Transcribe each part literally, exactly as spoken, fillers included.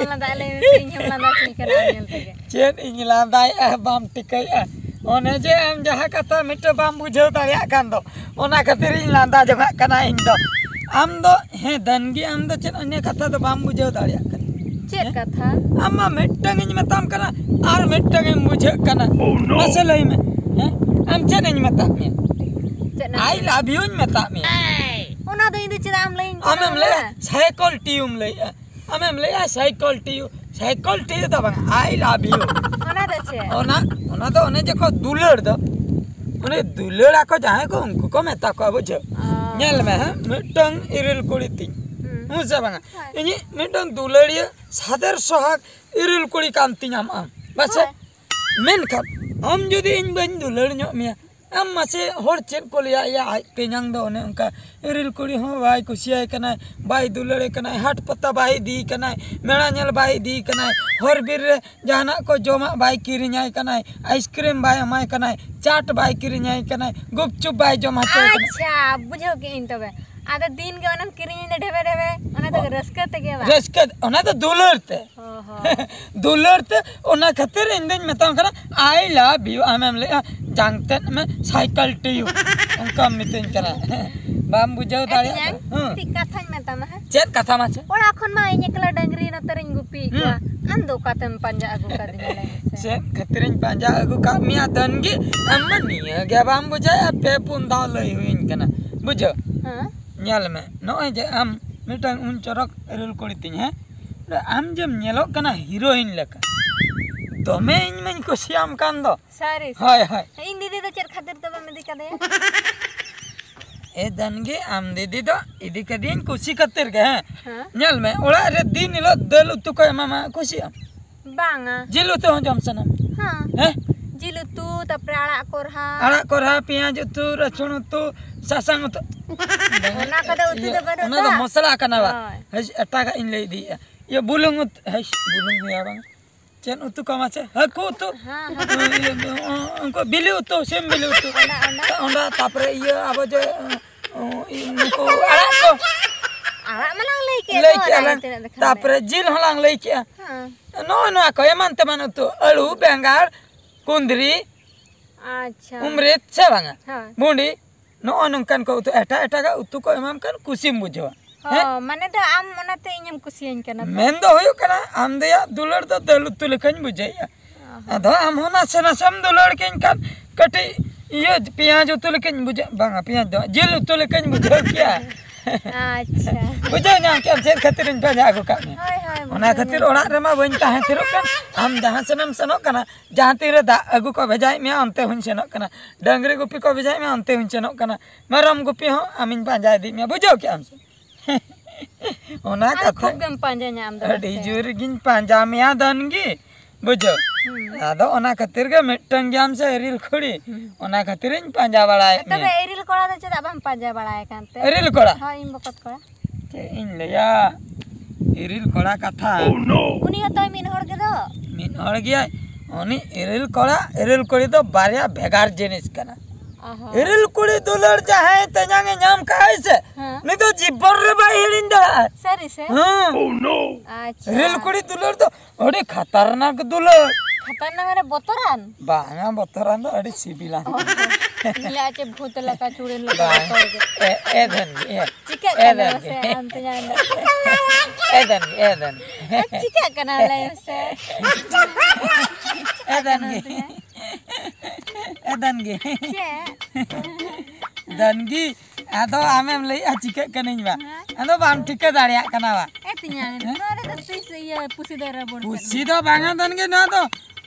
ᱞᱟᱸᱫᱟ ᱞᱟᱹᱭ ᱢᱮ, ᱤᱧ ᱦᱚᱸ ᱞᱟᱸᱫᱟ ᱦᱚᱪᱚᱧ ᱠᱟᱱᱟ ᱟᱢ ᱧᱮᱞ ᱛᱮᱜᱮ᱾ ᱪᱮᱫ ᱤᱧ ᱞᱟᱸᱫᱟᱭᱮᱫᱼᱟ ᱵᱟᱢ ᱴᱷᱤᱠᱟᱹᱭᱮᱫᱼᱟ? ᱚᱱᱮ ᱡᱮ ᱟᱢ ᱡᱟᱦᱟᱸ ᱠᱟᱛᱷᱟ ᱢᱤᱫᱴᱮᱱ ᱵᱟᱢ ᱵᱩᱡᱷᱟᱹᱣ ᱫᱟᱲᱮᱭᱟᱜ ᱠᱟᱱ ᱫᱚ, ᱚᱱᱟ ᱠᱷᱟᱹᱛᱤᱨ ᱤᱧ ᱞᱟᱸᱫᱟ ᱡᱚᱝᱟᱜ ᱠᱟᱱᱟ ᱤᱧ ᱫᱚ᱾ ᱟᱢ ᱫᱚ, ᱦᱮᱸ ᱫᱟᱹᱱᱜᱤ, ᱟᱢ ᱫᱚ ᱪᱮᱫ ᱚᱱᱮ ᱠᱟᱛᱷᱟ ᱫᱚ ᱵᱟᱢ ᱵᱩᱡᱷᱟᱹᱣ ᱫᱟᱲᱮᱭᱟᱜ ᱠᱟᱱᱟ? ᱪᱮᱫ ᱦᱮᱸ? ᱠᱟᱛᱷᱟ? ᱟᱢ ᱢᱟ ᱢᱤᱫᱴᱟᱝ ᱤᱧ ᱢᱮᱛᱟᱢ ᱠᱟᱱᱟ, ᱟᱨ ᱢᱤᱫᱴᱟᱝ ᱮᱢ ᱵᱩᱡᱷᱟᱹᱜ ᱠᱟᱱᱟ᱾ ᱢᱟᱥᱮ ᱞᱟᱹᱭ ᱢᱮ, ᱦᱮᱸ? ᱟᱢ ᱪᱮᱫ ᱤᱧ ᱢᱮᱛᱟᱫ ᱢᱮᱭᱟ? ᱪᱮᱫ ᱮᱢ I love you ᱤᱧ ᱢᱮᱛᱟᱫ ᱢᱮᱭᱟ᱾ ᱚᱱᱟ ᱫᱚ ᱤᱧ ᱫᱚ ᱪᱮᱫᱟᱜ ᱮᱢ ᱞᱟᱹᱭᱟᱹᱧ ᱠᱟᱱᱟ ᱟᱢᱮᱢ ᱞᱟᱹᱭᱟ ᱚᱱᱟ? Cycle ᱴᱤᱭᱩᱢ ᱞᱟᱹᱭᱮᱜᱼᱟ᱾ ᱟᱢᱮᱢ ᱞᱟᱹᱭᱟ cycle ᱴᱤᱭᱩ, cycle ᱴᱤᱭᱩ ᱫᱚ ᱵᱟᱝ, I love you᱾ ᱚᱱᱟ ᱫᱚ ᱪᱮᱫ? ᱚᱱᱟ, ᱚᱱᱟ ᱫᱚ ᱚᱱᱮ ᱡᱮ ᱠᱚ ᱫᱩᱞᱟᱹᱲ ᱫᱚ, ᱚᱱᱮ ᱫᱩᱞᱟᱹᱲ ᱟᱠᱚ ᱡᱟᱦᱟᱸᱭ ᱠᱚ, ᱩᱱᱠᱩ ᱠᱚ ᱢᱮᱛᱟ ᱠᱚᱣᱟ, ᱵᱩᱡᱷᱟᱹᱣ? ᱚ᱾ ᱧᱮᱞ ᱢᱮ, ᱦᱮᱸ, ᱢᱤᱫᱴᱟᱝ ᱤᱨᱤᱞ ᱠᱩᱲᱤ ᱛᱤᱧ, ᱦᱩᱸ᱾ ᱦᱮᱸ ᱥᱮ ᱵᱟᱝᱟ? ᱦᱳᱭ᱾ ᱤᱧᱤᱡ ᱢᱤᱫᱴᱟᱝ ᱫᱩᱞᱟᱹᱲᱤᱭᱟᱹ ᱥᱟᱫᱮᱨ ᱥᱚᱦᱟᱜᱽ ᱤᱨᱤᱞ ᱠᱩᱲᱤ ᱠᱟᱱ ᱛᱤᱧᱟᱢ ᱟᱢ, ᱵᱟᱥᱮ? ᱦᱳᱭ᱾ ᱢᱮᱱᱠᱷᱟᱱ ᱟᱢ ᱡᱩᱫᱤ ᱤᱧ ᱵᱟᱹᱧ ᱫᱩᱞᱟᱹᱲ ᱧᱚᱜ ᱢᱮᱭᱟ, ᱟᱢ ᱢᱟᱥᱮ ᱦᱚᱲ ᱪᱮᱫ ᱠᱚ ᱞᱟᱹᱭᱟ? ᱭᱟ, ᱟᱡ ᱯᱮᱧᱟᱝ ᱫᱚ ᱚᱱᱮ ᱚᱱᱠᱟ ᱤᱨᱤᱞ ᱠᱩᱲᱤ ᱦᱚᱸ ᱵᱟᱭ ᱠᱩᱥᱤᱭᱟᱭ ᱠᱟᱱᱟᱭ, ᱵᱟᱭ ᱫᱩᱞᱟᱹᱲᱮ ᱠᱟᱱᱟᱭ, ᱦᱟᱴ ᱯᱟᱛᱟ ᱵᱟᱭ ᱤᱫᱤᱭᱮ ᱠᱟᱱᱟᱭ, ᱢᱮᱲᱟ ᱧᱮᱞ ᱵᱟᱭ ᱤᱫᱤᱭᱮ ᱠᱟᱱᱟᱭ, ᱦᱚᱨ ᱵᱤᱨ ᱨᱮ ᱡᱟᱦᱟᱱᱟᱜ ᱠᱚ ᱡᱚᱢᱟᱜ ᱵᱟᱭ ᱠᱤᱨᱤᱧᱟᱭ ᱠᱟᱱᱟᱭ, ᱟᱭᱤᱥᱠᱨᱤᱢ ᱵᱟᱭ ᱮᱢᱟᱭ ᱠᱟᱱᱟᱭ, ᱪᱟᱴ ᱵᱟᱭ ᱠᱤᱨᱤᱧᱟᱭ ᱠᱟᱱᱟᱭ, ᱜᱩᱯᱪᱩᱯ ᱵᱟᱭ ᱡᱚᱢ ᱦᱚᱪᱚᱭᱮ ᱠᱟᱱᱟᱭ᱾ ᱟᱪᱪᱷᱟ, ᱵᱩᱡᱷᱟᱹᱣ ᱠᱮᱜ ᱟᱹᱧ ᱛᱚᱵᱮ᱾ ᱟᱫᱚ ᱫᱤᱱ ᱜᱮ ᱚᱱᱟᱢ ᱠᱤᱨᱤᱧ ᱤᱧ ᱫᱚ ᱰᱷᱮᱵᱮ ᱰᱷᱮᱵᱮ, ᱚᱱᱟ ᱫᱚ ᱚ, ᱨᱟᱹᱥᱠᱟᱹ ᱛᱮᱜᱮ ᱵᱟᱝ? ᱨᱟᱹᱥᱠᱟᱹ, ᱚᱱᱟ ᱫᱚ ᱫᱩᱞᱟᱹᱲ ᱛᱮ᱾ ᱚ ᱦᱚᱸ᱾ ᱫᱩᱞᱟᱹᱲ ᱛᱮ, ᱚᱱᱟ ᱠᱷᱟᱹᱛᱤᱨ ᱤᱧ ᱫᱚᱧ ᱢᱮᱛᱟᱢ ᱠᱟᱱᱟ, I love you᱾ ᱟᱢᱮᱢ ᱞᱟᱹᱭᱟ, ᱡᱟᱝ ᱛᱮᱫ ᱢᱮ, cycle ᱴᱤᱭᱩ᱾ ᱚᱱᱠᱟᱢ ᱢᱤᱛᱟᱹᱧ ᱠᱟᱱᱟ᱾ ᱵᱟᱢ ᱵᱩᱡᱷᱟᱹᱣ ᱮ ᱫᱟᱲᱮᱭᱟᱜ ᱛᱮᱭᱟᱝ, ᱠᱟᱱᱟ᱾ ᱦᱮᱸ᱾ ᱢᱤᱫᱴᱤᱡ ᱠᱟᱛᱷᱟᱧ ᱢᱮᱛᱟᱢᱟ, ᱦᱮᱸ? ᱪᱮᱫ ᱠᱟᱛᱷᱟ ᱢᱟᱥᱮ? ᱚᱲᱟᱜ ᱠᱷᱚᱱ ᱢᱟ ᱤᱧ ᱮᱠᱞᱟ ᱰᱟᱹᱝᱨᱤ ᱱᱚᱛᱮ ᱨᱤᱧ ᱜᱩᱯᱤᱭᱮᱫ ᱦᱩᱸ᱾ ᱠᱚᱣᱟ᱾ ᱟᱢ ᱫᱚ ᱚᱠᱟᱛᱮᱢ ᱯᱟᱸᱡᱟ ᱟᱹᱜᱩ ᱠᱟᱫᱤᱧᱟ, ᱞᱟᱹᱭ ᱢᱮᱥᱮ? ᱪᱮᱫ ᱠᱷᱟᱹᱛᱤᱨᱤᱧ ᱯᱟᱸᱡᱟ ᱟᱹᱜᱩ ᱠᱟᱜ ᱢᱮᱭᱟ, ᱫᱟᱹᱱᱜᱤ? ᱟᱢ ᱢᱟ ᱱᱤᱭᱟᱹ ᱜᱮ ᱵᱟᱢ ᱵᱩᱡᱷᱟᱹᱣᱮᱫᱼᱟ, ᱯᱮ ᱯᱩᱱ ᱫᱷᱟᱣ ᱞᱟᱹᱭ ᱦᱩᱭᱤᱧ ᱠᱟᱱᱟ, ᱵᱩᱡᱷᱟᱹᱣ? ᱦᱮᱸ᱾ ᱧᱮᱞ ᱢᱮ, ᱱᱚᱜᱼᱚᱭ ᱡᱮ ᱟᱢ ᱢᱤᱫᱴᱟᱝ ᱩᱱ ᱪᱚᱨᱚᱠ ᱤᱨᱤᱞ ᱠᱩᱲᱤ ᱛᱤᱧ, ᱦᱮᱸ? ᱟᱢ ᱡᱮᱢ ᱧᱮᱞᱚᱜ ᱠᱟᱱᱟ ᱦᱤᱨᱳᱭᱤᱱ ᱞᱮᱠᱟ, ᱫᱚᱢᱮ ᱤᱧ ᱢᱟᱧ ᱠᱩᱥᱤᱭᱟᱢ ᱠᱟᱱ ᱫᱚ᱾ ᱥᱟᱹᱨᱤ ᱥᱮ? ᱦᱳᱭ, ᱦᱳᱭ᱾ ᱤᱧ ᱫᱤᱫᱤ ᱫᱚ ᱪᱮᱫ ᱠᱷᱟᱹᱛᱤᱨ ᱛᱮ ᱵᱟᱢ ᱤᱫᱤ ᱠᱟᱫᱮᱭᱟ? ᱮ ᱫᱟᱹᱱᱜᱤ, ᱟᱢ ᱫᱤᱫᱤ ᱫᱚ ᱤᱫᱤ ᱠᱟᱫᱤᱭᱟᱹᱧ ᱠᱩᱥᱤ ᱠᱷᱟᱹᱛᱤᱨ ᱜᱮ, ᱦᱮᱸ? ᱦᱮᱸ᱾ ᱧᱮᱞ ᱢᱮ, ᱚᱲᱟᱜ ᱨᱮ ᱫᱤᱱ ᱦᱤᱞᱳᱜ ᱫᱟᱹᱞ ᱩᱛᱩ ᱠᱚ ᱮᱢᱟᱢᱟ, ᱠᱩᱥᱤᱭᱟᱜ ᱟᱢ? ᱵᱟᱝᱟ᱾ ᱡᱤᱞ ᱩᱛᱩ ᱦᱚᱸ ᱡᱚᱢ ᱥᱟᱱᱟᱢ? ᱦᱮᱸ᱾ ᱦᱮᱸ? ᱡᱤᱞ ᱩᱛᱩ, ᱛᱟᱯᱚᱨᱮ ᱟᱲᱟᱜ ᱠᱚᱨᱦᱟ᱾ ᱟᱲᱟᱜ ᱠᱚᱨᱦᱟ, ᱯᱮᱸᱭᱟᱡᱽ ᱩᱛᱩ, ᱨᱟᱹᱥᱩᱱ ᱩᱛᱩ, ᱥᱟᱥᱟᱝ ᱩᱛᱩ᱾ ᱚᱱᱟ ᱠᱚᱫᱚ ᱩᱛᱩ ᱤᱭᱟᱹ, ᱫᱚ ᱵᱟᱹᱱᱩᱜ ᱚᱱᱟ ᱫᱚ ᱫᱚ᱾ ᱢᱚᱥᱞᱟ ᱠᱟᱱᱟ ᱵᱟ? ᱦᱳᱭ᱾ ᱦᱮᱸ, ᱮᱴᱟᱜᱟᱜ ᱤᱧ ᱞᱟᱹᱭ ᱤᱫᱤᱭᱮᱫᱼᱟ᱾ ᱤᱭᱟᱹ, ᱵᱩᱞᱩᱝ ᱩᱛᱩ, ᱦᱮᱸ, ᱵᱩᱞᱩᱝ ᱦᱩᱭᱩᱜᱼᱟ ᱵᱟᱝ? ᱪᱮᱫ ᱩᱛᱩ ᱠᱚ ᱢᱟᱥᱮ? ᱦᱟᱹᱠᱩ ᱩᱛᱩ? ᱦᱮᱸ, ᱦᱟᱹᱠᱩ᱾ ᱤᱭᱟᱹ, ᱩᱱᱠᱩ ᱵᱤᱞᱤ ᱩᱛᱩ, ᱥᱤᱢ ᱵᱤᱞᱤ ᱩᱛᱩ᱾ ᱚᱸᱰᱟ, ᱚᱸᱰᱟ᱾ ᱚᱸᱰᱟ, ᱛᱟᱯᱚᱨᱮ ᱤᱭᱟᱹ, ᱟᱵᱚ ᱡᱮ, ᱩ, ᱩ, ᱱᱩᱠᱩ ᱟᱲᱟᱜ ᱠᱚ᱾ ᱟᱲᱟᱜ ᱢᱟᱞᱟᱝ ᱞᱟᱹᱭ ᱠᱮᱫ ᱞᱟᱹᱭ ᱫᱚ, ᱠᱮᱜᱼᱟ ᱚᱱᱟ ᱞᱟᱝ᱾ ᱛᱤᱱᱟᱹᱜ ᱫᱚ ᱠᱷᱟᱱ ᱛᱟᱯᱚᱨᱮ ᱡᱤᱞ ᱦᱚᱸᱞᱟᱝ ᱞᱟᱹᱭ ᱠᱮᱜᱼᱟ᱾ ᱦᱮᱸ᱾ ᱱᱚᱜᱼᱚᱭ ᱱᱚᱣᱟ ᱠᱚ ᱮᱢᱟᱱ ᱛᱮᱢᱟᱱ ᱩᱛᱩ, ᱟᱹᱞᱩ, ᱵᱮᱸᱜᱟᱲ, ᱠᱩᱸᱫᱽᱨᱤ, ᱟᱪᱪᱷᱟ᱾ ᱩᱢᱨᱤᱛ ᱥᱮ ᱵᱟᱝᱟ? ᱦᱳᱭ᱾ ᱵᱷᱩᱸᱰᱤ, ᱱᱚᱜᱼᱚᱭ ᱱᱚᱝᱠᱟᱱ ᱠᱚ ᱩᱛᱩ, ᱮᱴᱟᱜ ᱮᱴᱟᱜᱟᱜ ᱩᱛᱩ ᱠᱚ ᱮᱢᱟᱢ ᱠᱷᱟᱱ ᱠᱩᱥᱤᱢ ᱵᱩᱡᱷᱟᱹᱣᱟ᱾ ᱦᱮᱸ? ᱦᱚᱸ, ᱢᱟᱱᱮ ᱫᱚ ᱟᱢ ᱚᱱᱟᱛᱮ ᱤᱧᱮᱢ ᱠᱩᱥᱤᱭᱟᱹᱧ ᱠᱟᱱᱟ ᱛᱚ? ᱢᱮᱱ ᱫᱚ ᱦᱩᱭᱩᱜ ᱠᱟᱱᱟ, ᱟᱢ ᱫᱚᱭᱟᱜ ᱫᱩᱞᱟᱹᱲ ᱫᱚ ᱫᱟᱹᱞ ᱩᱛᱩ ᱞᱮᱠᱟᱧ ᱵᱩᱡᱷᱟᱹᱣᱮᱫᱼᱟ᱾ ᱚ ᱦᱚᱸ᱾ ᱟᱫᱚ ᱟᱢ ᱦᱚᱸ ᱱᱟᱥᱮ ᱱᱟᱥᱮᱢ ᱫᱩᱞᱟᱹᱲ ᱠᱤᱧ ᱠᱷᱟᱱ ᱠᱟᱹᱴᱤᱡ ᱤᱭᱟᱹ ᱯᱮᱸᱭᱟᱡᱽ ᱩᱛᱩ ᱞᱮᱠᱟᱧ ᱵᱩᱡᱷᱟᱹᱣ, ᱵᱟᱝᱟ, ᱯᱮᱸᱭᱟᱡᱽ ᱫᱚ ᱵᱟᱝ, ᱡᱤᱞ ᱩᱛᱩ ᱞᱮᱠᱟᱧ ᱵᱩᱡᱷᱟᱹᱣ ᱠᱮᱭᱟ᱾ ᱟᱪᱪᱷᱟ᱾ ᱵᱩᱡᱷᱟᱹᱣ ᱧᱟᱢ ᱠᱮᱜᱼᱟᱢ ᱪᱮᱫ ᱠᱷᱟᱹᱛᱤᱨᱤᱧ ᱯᱟᱸᱡᱟ ᱟᱹᱜᱩ ᱠᱟᱜ ᱢᱮᱭᱟ? ᱦᱳᱭ, ᱦᱳᱭ, ᱚᱱᱟ ᱵᱩᱡᱷᱟᱹᱣ ᱠᱷᱟᱹᱛᱤᱨ ᱧᱟᱢ ᱚᱲᱟᱜ ᱠᱮᱫ᱾ ᱨᱮᱢᱟ ᱵᱟᱹᱧ ᱛᱟᱦᱮᱸ ᱛᱷᱤᱨᱚᱜ ᱠᱟᱱ᱾ ᱟᱢ ᱡᱟᱦᱟᱸ ᱥᱮᱱᱮᱢ ᱥᱮᱱᱚᱜ ᱠᱟᱱᱟ, ᱡᱟᱦᱟᱸ ᱛᱤᱱᱨᱮ ᱫᱟᱜ ᱟᱹᱜᱩ ᱠᱚ ᱵᱷᱮᱡᱟᱭᱮᱫ ᱢᱮᱭᱟ, ᱚᱱᱛᱮ ᱦᱚᱸᱧ ᱥᱮᱱᱚᱜ ᱠᱟᱱᱟ᱾ ᱰᱟᱹᱝᱨᱤ ᱜᱩᱯᱤ ᱠᱚ ᱵᱷᱮᱡᱟᱭᱮᱫ ᱢᱮᱭᱟ, ᱚᱱᱛᱮ ᱦᱚᱸᱧ ᱥᱮᱱᱚᱜ ᱠᱟᱱᱟ᱾ ᱢᱮᱨᱚᱢ ᱜᱩᱯᱤ ᱦᱚᱸ ᱟᱢᱤᱧ ᱯᱟᱸᱡᱟ ᱤᱫᱤᱭᱮᱫ ᱢᱮᱭᱟ, ᱵᱩᱡᱷᱟᱹᱣ ᱠᱮᱜᱼᱟᱢ ᱥᱮ? ᱚᱱᱟ ᱟᱨ ᱠᱟᱛᱷᱟ᱾ ᱠᱷᱩᱵ ᱜᱮᱢ ᱯᱟᱸᱡᱟᱧᱟ ᱟᱢ ᱫᱚ ᱟᱹᱰᱤ ᱦᱮᱸᱥᱮ? ᱡᱳᱨ ᱜᱤᱧ ᱯᱟᱸᱡᱟ ᱢᱮᱭᱟ, ᱫᱟᱹᱱᱜᱤ᱾ ᱵᱩᱡᱷᱟᱹᱣ? ᱦᱩᱸ᱾ ᱟᱫᱚ ᱚᱱᱟ ᱠᱷᱟᱹᱛᱤᱨ ᱜᱮ ᱢᱤᱫᱴᱟᱝ ᱜᱮᱭᱟᱢ ᱥᱮ ᱤᱨᱤᱞ ᱠᱷᱩᱲᱤ, ᱦᱩᱸ᱾ ᱚᱱᱟ ᱠᱷᱟᱹᱛᱤᱨᱤᱧ ᱯᱟᱸᱡᱟ ᱵᱟᱲᱟᱭᱮᱫ ᱛᱚᱵᱮ ᱢᱮᱭᱟ᱾ ᱤᱨᱤᱞ ᱠᱚᱲᱟ ᱫᱚ ᱪᱮᱫᱟᱜ ᱵᱟᱢ ᱯᱟᱸᱡᱟ ᱵᱟᱲᱟᱭ ᱠᱟᱱ ᱛᱮ? ᱤᱨᱤᱞ ᱠᱚᱲᱟ? ᱦᱳᱭ, ᱤᱧ ᱵᱚᱠᱚᱛ ᱠᱚᱲᱟ᱾ ᱪᱮᱫ ᱤᱧ ᱞᱟᱹᱭᱟ, ᱤᱨᱤᱞ ᱠᱚᱲᱟ ᱠᱟᱛᱷᱟ᱾ ᱩᱱᱤ ᱦᱚᱸᱛᱚᱭ ᱢᱤᱫ ᱦᱚᱲ ᱜᱮᱫᱚ᱾ ᱢᱤᱫ ᱦᱚᱲ ᱜᱮᱭᱟᱭ᱾ ᱩᱱᱤ ᱤᱨᱤᱞ ᱠᱚᱲᱟ, ᱤᱨᱤᱞ ᱠᱩᱲᱤ ᱫᱚ ᱵᱟᱨᱭᱟ ᱵᱷᱮᱜᱟᱨ ᱡᱤᱱᱤᱥ ᱠᱟᱱᱟ᱾ ᱚ ᱦᱚᱸ᱾ ᱤᱨᱤᱞ ᱠᱩᱲᱤ ᱫᱩᱞᱟᱹᱲ ᱡᱟᱦᱟᱸᱭ ᱛᱮᱧᱟᱝ ᱮ ᱧᱟᱢ ᱠᱟᱜᱼᱟᱭ ᱥᱮ, ᱦᱮᱸ᱾ ᱩᱱᱤ ᱫᱚ ᱡᱤᱵᱚᱱ ᱨᱮ ᱵᱟᱭ ᱦᱤᱲᱤᱧ ᱫᱟᱲᱮᱭᱟᱜᱼᱟ᱾ ᱥᱟᱹᱨᱤ ᱥᱮ? ᱦᱮᱸ᱾ ᱟᱪᱪᱷᱟ᱾ ᱤᱨᱤᱞ ᱠᱩᱲᱤ ᱫᱩᱞᱟᱹᱲ ᱫᱚ ᱟᱹᱰᱤ ᱠᱷᱟᱛᱟᱨᱱᱟᱠ ᱫᱩᱞᱟᱹᱲ᱾ ᱠᱷᱟᱛᱟᱨᱱᱟᱠ ᱢᱟᱱᱮ ᱵᱚᱛᱚᱨᱟᱱ? ᱵᱟᱝᱟ, ᱵᱚᱛᱚᱨᱟᱱ ᱫᱚ ᱟᱹᱰᱤ ᱥᱤᱵᱤᱞᱟ᱾ ᱚ, ᱤᱧ ᱞᱟᱹᱭᱟ ᱪᱮᱫ ᱵᱷᱩᱛ ᱞᱮᱠᱟ ᱪᱩᱲᱤᱱ ᱞᱮᱠᱟ ᱵᱟᱝ᱾ ᱵᱚᱛᱚᱨ ᱜᱮ᱾ ᱮ, ᱮ ᱫᱷᱟᱹᱱ ᱜᱮ, ᱮ᱾ ᱪᱤᱠᱟᱹᱜ ᱮ ᱠᱟᱱᱟ ᱫᱷᱟᱹᱱ ᱢᱟᱥᱮ ᱜᱮ᱾ ᱟᱢ ᱛᱮᱧᱟᱝ ᱫᱚ? ᱮ ᱫᱷᱟᱹᱱ ᱜᱮ, ᱮ ᱫᱷᱟᱹᱱ ᱜᱮ᱾ ᱪᱤᱠᱟᱹᱜ ᱠᱟᱱᱟ ᱞᱟᱹᱭ ᱢᱮᱥᱮ? ᱮ ᱫᱷᱟᱹᱱ ᱜᱮ᱾ ᱮ ᱫᱷᱟᱹᱱ ᱜᱮ᱾ ᱪᱮᱫ? ᱫᱷᱟᱹᱱ ᱜᱮ᱾ ᱟᱫᱚ ᱟᱢᱮᱢ ᱞᱟᱹᱭᱮᱜᱼᱟ ᱪᱤᱠᱟᱹᱜ ᱠᱟᱹᱱᱟᱹᱧ ᱵᱟ? ᱦᱮᱸ? ᱟᱫᱚ ᱵᱟᱢ ᱴᱷᱤᱠᱟᱹ ᱫᱟᱲᱮᱭᱟᱜ ᱠᱟᱱᱟ ᱵᱟ? ᱮ ᱛᱮᱧᱟᱝ, ᱦᱮᱸ? ᱱᱚᱣᱟ ᱨᱮᱫᱚ ᱛᱤᱥ ᱤᱭᱟᱹ ᱯᱩᱥᱤ ᱫᱚᱭ ᱨᱟᱵᱚᱲ ᱠᱟᱱᱟ? ᱯᱩᱥᱤ ᱫᱚ ᱵᱟᱝᱟ ᱫᱷᱟᱹᱱ ᱜᱮ, ᱱᱚᱣᱟ ᱫᱚ,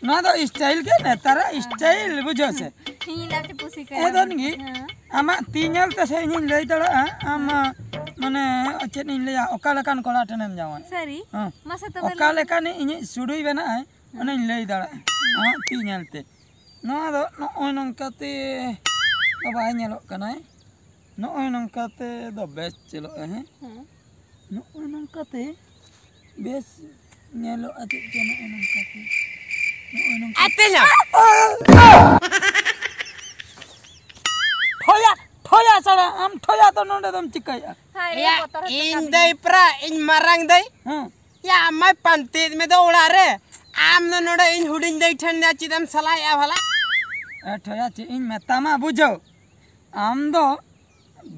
ᱱᱚᱣᱟ ᱫᱚ style ᱜᱮ, ᱱᱮᱛᱟᱨᱟᱜ style, ᱵᱩᱡᱷᱟᱹᱣ ᱥᱮ? ᱤᱧ ᱞᱟᱹᱭ ᱪᱮᱫ ᱯᱩᱥᱤ ᱠᱟᱱᱟ? ᱮ ᱫᱷᱟᱹᱱ ᱜᱮ, ᱦᱮᱸ᱾ ᱟᱢᱟᱜ ᱛᱤ ᱧᱮᱞ ᱛᱮ ᱥᱮ ᱤᱧᱤᱧ ᱞᱟᱹᱭ ᱫᱟᱲᱮᱭᱟᱜᱼᱟ, ᱟᱢ, ᱢᱟᱱᱮ, ᱪᱮᱫ ᱤᱧ ᱞᱟᱹᱭᱟ, ᱚᱠᱟ ᱞᱮᱠᱟᱱ ᱠᱚᱲᱟ ᱴᱷᱮᱱᱮᱢ ᱡᱟᱶᱟᱭᱟ? ᱥᱟᱹᱨᱤ? ᱦᱮᱸ᱾ ᱢᱟᱥᱮ ᱛᱚᱵᱮ ᱚᱠᱟ ᱞᱟᱹᱭ ᱢᱮ᱾ ᱞᱮᱠᱟᱱᱤᱡ ᱤᱧᱤᱡ ᱥᱩᱰᱩᱭ ᱵᱮᱱᱟᱜᱼᱟᱭ, ᱦᱮᱸ᱾ ᱚᱱᱟᱧ ᱞᱟᱹᱭ ᱫᱟᱲᱮᱭᱟᱜᱼᱟ, ᱟᱢᱟᱜ ᱛᱤ ᱧᱮᱞ ᱛᱮ᱾ ᱱᱚᱣᱟ ᱫᱚ ᱱᱚᱜᱼᱚᱭ ᱱᱚᱝᱠᱟᱛᱮ ᱫᱚ ᱵᱟᱭ ᱧᱮᱞᱚᱜ ᱠᱟᱱᱟᱭ᱾ ᱱᱚᱜᱼᱚᱭ ᱱᱚᱝᱠᱟᱛᱮ ᱫᱚ ᱵᱮᱥ ᱧᱮᱞᱚᱜᱼᱟ, ᱦᱮᱸ? ᱦᱮᱸ᱾ ᱱᱚᱜᱼᱚᱭ ᱱᱚᱝᱠᱟᱛᱮ ᱵᱮᱥ ᱧᱮᱞᱚᱜᱼᱟ᱾ ᱪᱮᱫ ᱪᱚ ᱱᱚᱜᱼᱚᱭ ᱱᱚᱝᱠᱟᱛᱮ, ᱱᱚᱜᱼᱚᱭ ᱱᱚᱝᱠᱟ᱾ ᱟᱛᱮᱧᱟ! ᱴᱷᱚᱭᱟ, ᱴᱷᱚᱭᱟ ᱥᱟᱲᱟ, ᱟᱢ ᱴᱷᱚᱭᱟ ᱫᱚ ᱱᱚᱰᱮ ᱫᱚᱢ ᱪᱤᱠᱟᱹᱭᱮᱫᱼᱟ? ᱦᱟᱭ ᱨᱮ, ᱭᱟ, ᱵᱚᱛᱚᱨ ᱦᱚᱪᱚ ᱤᱧ ᱠᱟᱫᱤᱧᱟ᱾ ᱫᱟᱹᱭ ᱯᱨᱟ, ᱤᱧ ᱢᱟᱨᱟᱝ ᱫᱟᱹᱭ᱾ ᱦᱮᱸ᱾ ᱭᱟ, ᱟᱢ ᱢᱟᱭ ᱯᱟᱱᱛᱮᱭᱮᱫ ᱢᱮ ᱫᱚ ᱚᱲᱟᱜ ᱨᱮ᱾ ᱟᱢ ᱫᱚ ᱱᱚᱰᱮ ᱤᱧ ᱦᱩᱰᱤᱧ ᱫᱟᱹᱭ ᱴᱷᱮᱱ ᱫᱚ ᱪᱮᱫ ᱮᱢ ᱥᱟᱞᱟᱭᱮᱫᱼᱟ ᱵᱷᱟᱞᱟ? ᱮ ᱴᱷᱚᱭᱟ, ᱪᱮᱫ ᱤᱧ ᱢᱮᱛᱟᱢᱟ ᱵᱩᱡᱷᱟᱹᱣ? ᱟᱢ ᱫᱚ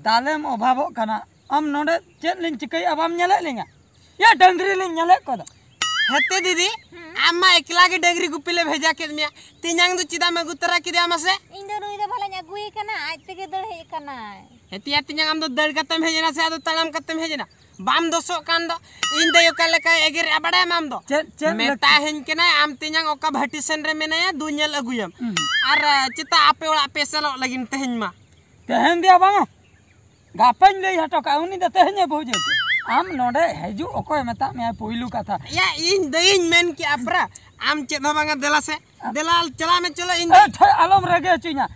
ᱫᱟᱞᱮᱢ ᱚᱵᱷᱟᱵᱚᱜ ᱠᱟᱱᱟ᱾ ᱟᱢ ᱱᱚᱰᱮ ᱪᱮᱫ ᱞᱤᱧ ᱪᱤᱠᱟᱹᱭᱮᱫᱼᱟ ᱵᱟᱢ ᱧᱮᱞᱮᱫ ᱞᱤᱧᱟ? ᱭᱟ, ᱰᱟᱹᱝᱨᱤ ᱞᱤᱧ ᱧᱮᱞᱮᱫ ᱠᱚᱫᱚ᱾ ᱦᱮᱛᱮ ᱫᱤᱫᱤ, ᱦᱩᱸ᱾ ᱟᱢ ᱢᱟ ᱮᱠᱞᱟ ᱜᱮ ᱰᱟᱹᱝᱨᱤ ᱜᱩᱯᱤ ᱞᱮ ᱵᱷᱮᱡᱟ ᱠᱮᱫ ᱢᱮᱭᱟ᱾ ᱛᱮᱧᱟᱝ ᱫᱚ ᱪᱮᱫᱟᱜ ᱮᱢ ᱟᱹᱜᱩ ᱛᱚᱨᱟ ᱠᱮᱫᱮᱭᱟ ᱢᱟᱥᱮ? ᱤᱧ ᱫᱚ ᱱᱩᱭ ᱫᱚ ᱵᱷᱟᱞᱮᱧ ᱟᱹᱜᱩᱭᱮ ᱠᱟᱱᱟ, ᱟᱡ ᱛᱮᱜᱮ ᱫᱟᱹᱲ ᱦᱮᱡ ᱟᱠᱟᱱᱟᱭ᱾ ᱦᱮᱛᱮᱭᱟ ᱛᱮᱧᱟᱝ, ᱟᱢ ᱫᱚ ᱫᱟᱹᱲ ᱠᱟᱛᱮᱢ ᱦᱮᱡ ᱮᱱᱟ ᱥᱮ ᱟᱫᱚ ᱛᱟᱲᱟᱢ ᱠᱟᱛᱮᱢ ᱦᱮᱡ ᱮᱱᱟ? ᱵᱟᱢ ᱫᱚᱥᱚᱜ ᱠᱟᱱ ᱫᱚ᱾ ᱤᱧ ᱫᱚ ᱚᱠᱟ ᱞᱮᱠᱟᱭ ᱮᱜᱮᱨᱮᱜᱼᱟ ᱵᱟᱲᱟᱭᱟᱢ ᱟᱢ ᱫᱚ? ᱪᱮᱫ, ᱪᱮᱫ ᱢᱮᱛᱟᱦᱮᱧ ᱠᱟᱱᱟᱭ, ᱟᱢ ᱛᱮᱧᱟᱝ ᱚᱠᱟ ᱵᱷᱟᱴᱤ ᱥᱮᱱ ᱨᱮ ᱢᱮᱱᱟᱭᱟ, ᱫᱩ ᱧᱮᱞ ᱟᱹᱜᱩᱭᱟᱢ᱾ ᱦᱩᱸ᱾ ᱟᱨ, ᱟ, ᱪᱮᱛᱟ ᱟᱯᱮ ᱚᱲᱟᱜ ᱯᱮ ᱥᱮᱱᱚᱜ ᱞᱟᱹᱜᱤᱫ ᱛᱮᱦᱮᱧ ᱢᱟ? ᱛᱮᱦᱮᱧ ᱫᱚᱭᱟ ᱵᱟᱝᱟ, ᱜᱟᱯᱟᱧ ᱞᱟᱹᱭ ᱦᱚᱴᱚ ᱠᱟᱜᱼᱟ, ᱩᱱᱤ ᱫᱚ ᱛᱮᱦᱮᱧᱮ ᱵᱩᱡᱽ ᱦᱚᱪᱚ᱾ ᱟᱢ ᱱᱚᱰᱮ ᱦᱤᱡᱩᱜ ᱚᱠᱚᱭ ᱢᱮᱛᱟᱜ ᱢᱮᱭᱟ ᱯᱩᱭᱞᱩ ᱠᱟᱛᱷᱟ? ᱭᱟ, ᱤᱧ ᱫᱟᱹᱭᱤᱧ ᱢᱮᱱ ᱠᱮᱜᱼᱟ ᱯᱨᱟ, ᱟᱢ ᱪᱮᱫ ᱦᱚᱸ ᱵᱟᱝᱟ, ᱫᱮᱞᱟ ᱥᱮ᱾ ᱫᱮᱞᱟ, ᱪᱟᱞᱟᱜ ᱢᱮ, ᱪᱚᱞᱚ, ᱤᱧ ᱮ, ᱴᱷᱚᱭ, ᱟᱞᱚᱢ ᱨᱟᱹᱜᱤ ᱦᱚᱪᱚᱧᱟ᱾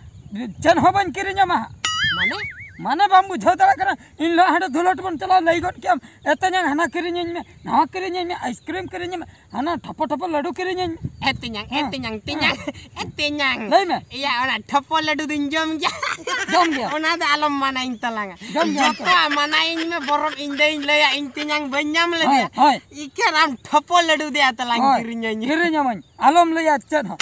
ᱪᱮᱫ ᱦᱚᱸ ᱵᱟᱹᱧ ᱠᱤᱨᱤᱧ ᱟᱢᱟ ᱦᱟᱸᱜ᱾ ᱢᱟᱱᱮ? ᱢᱟᱱᱮ ᱵᱟᱢ ᱵᱩᱡᱷᱟᱹᱣ ᱫᱟᱲᱮᱭᱟᱜ ᱠᱟᱱᱟ᱾ ᱤᱧ ᱞᱟᱦᱟ ᱦᱟᱸᱰᱮ ᱫᱷᱩᱞᱟᱹᱴ ᱵᱚᱱ ᱪᱟᱞᱟᱣ, ᱞᱟᱹᱭ ᱜᱚᱫ ᱠᱮᱜᱼᱟᱢ, "ᱮ ᱛᱮᱧᱟᱝ, ᱦᱟᱱᱟ ᱠᱤᱨᱤᱧᱟᱹᱧ ᱢᱮ, ᱱᱟᱣᱟ ᱠᱤᱨᱤᱧᱟᱹᱧ ᱢᱮ, ᱟᱭᱤᱥᱠᱨᱤᱢ ᱠᱤᱨᱤᱧᱟᱹᱧ ᱢᱮ, ᱦᱟᱱᱟ ᱴᱷᱚᱯᱚ ᱴᱷᱚᱯᱚ ᱞᱟᱹᱰᱩ ᱠᱤᱨᱤᱧᱟᱹᱧ ᱢᱮ᱾" ᱮ ᱛᱮᱧᱟᱝ, ᱮ ᱦᱮᱸ, ᱛᱮᱧᱟᱝ, ᱛᱮᱧᱟᱝ, ᱦᱮᱸ᱾ ᱮ ᱛᱮᱧᱟᱝ᱾ ᱞᱟᱹᱭ ᱢᱮ᱾ ᱮᱭᱟ, ᱚᱱᱟ ᱴᱷᱚᱯᱚ ᱞᱟᱹᱰᱩ ᱫᱚᱧ ᱡᱚᱢ ᱜᱮᱭᱟ᱾ ᱡᱚᱢ ᱜᱮᱭᱟ᱾ ᱚᱱᱟ ᱫᱚ ᱟᱞᱚᱢ ᱢᱟᱱᱟᱧ ᱛᱟᱞᱟᱝᱟ᱾ ᱡᱚᱢ ᱜᱮᱭᱟ ᱛᱚ᱾ ᱡᱚᱛᱚᱣᱟᱜ ᱢᱟᱱᱟᱭᱤᱧ ᱢᱮ, ᱵᱚᱨᱚᱢ ᱤᱧ ᱫᱟᱹᱭᱤᱧ ᱞᱟᱹᱭᱟ, ᱤᱧ ᱛᱮᱧᱟᱝ ᱵᱟᱹᱧ ᱧᱟᱢ ᱞᱮᱫᱮᱭᱟ᱾ ᱦᱳᱭ, ᱦᱳᱭ᱾ ᱤᱠᱷᱟᱹᱱ ᱟᱢ ᱴᱷᱚᱯᱚ ᱞᱟᱹᱰᱩ ᱫᱮᱭᱟ ᱛᱟᱞᱟᱝ ᱦᱳᱭ, ᱠᱤᱨᱤᱧᱟᱹᱧ᱾ ᱠᱤᱨᱤᱧᱟᱢᱟᱹᱧ᱾ ᱟᱞᱚᱢ ᱞᱟᱹᱭᱟ ᱪᱮᱫ ᱦᱚᱸ᱾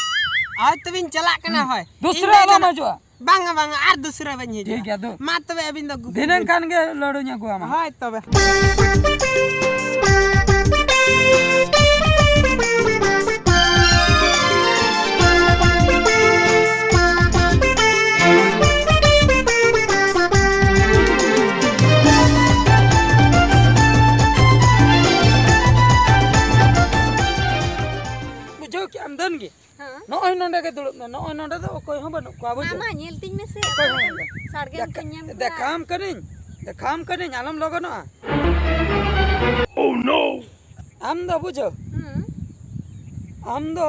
ᱦᱳᱭ, ᱛᱚᱵᱮᱧ ᱪᱟᱞᱟᱜ ᱠᱟᱱᱟ, ᱦᱩᱸ᱾ ᱦᱳᱭ᱾ ᱫᱩᱥᱨᱟ ᱤᱧ ᱫᱚ ᱟᱞᱚᱢ ᱦᱤᱡᱩᱜᱼᱟ᱾ ᱵᱟᱝᱟ, ᱵᱟᱝᱟ, ᱟᱨ ᱫᱩᱥᱨᱟ ᱵᱟᱹᱧ ᱦᱤᱡᱩᱜᱼᱟ᱾ ᱴᱷᱤᱠ ᱜᱮᱭᱟ, ᱫᱩ᱾ ᱢᱟ ᱛᱚᱵᱮ ᱟᱹᱵᱤᱱ ᱫᱚ ᱜᱩᱯᱤ ᱫᱷᱤᱱᱟᱹᱝ ᱵᱤᱱ᱾ ᱠᱷᱟᱱ ᱜᱮ ᱞᱟᱹᱰᱩᱧ ᱟᱹᱜᱩᱣᱟᱢᱟ᱾ ᱦᱳᱭ ᱛᱚᱵᱮ᱾ ᱵᱩᱡᱷᱟᱹᱣ ᱠᱮᱜᱼᱟᱢ ᱫᱷᱟᱹᱱ ᱜᱮ? ᱦᱮᱸ᱾ ᱱᱚᱜᱼᱚᱭ ᱱᱚᱰᱮ ᱜᱮ ᱫᱩᱲᱩᱵ ᱢᱮ, ᱱᱚᱜᱼᱚᱭ ᱱᱚᱰᱮ ᱫᱚ ᱚᱠᱚᱭ ᱦᱚᱸ ᱵᱟᱹᱱᱩᱜ ᱠᱚᱣᱟ, ᱢᱟ, ᱵᱩᱡᱷᱟᱹᱣ? ᱢᱟ, ᱧᱮᱞ ᱛᱤᱧ ᱢᱮᱥᱮ, ᱚᱠᱚᱭ ᱦᱚᱸ ᱚᱠᱚᱭ ᱵᱟᱹᱱᱩᱜ ᱠᱚᱣᱟ᱾ ᱥᱟᱲᱜᱮᱢ ᱫᱮᱠᱷᱟ-, ᱠᱚᱧᱮᱢ ᱠᱚᱣᱟ᱾ ᱫᱮᱠᱷᱟᱣᱟᱢ ᱠᱟᱹᱱᱟᱹᱧ, ᱫᱮᱠᱷᱟᱣᱟᱢ ᱠᱟᱹᱱᱟᱹᱧ, ᱟᱞᱚᱢ ᱞᱚᱜᱚᱱᱚᱜᱼᱟ᱾ Oh no! ᱟᱢ ᱫᱚ ᱵᱩᱡᱷᱟᱹᱣ, ᱦᱩᱸ᱾ ᱟᱢ ᱫᱚ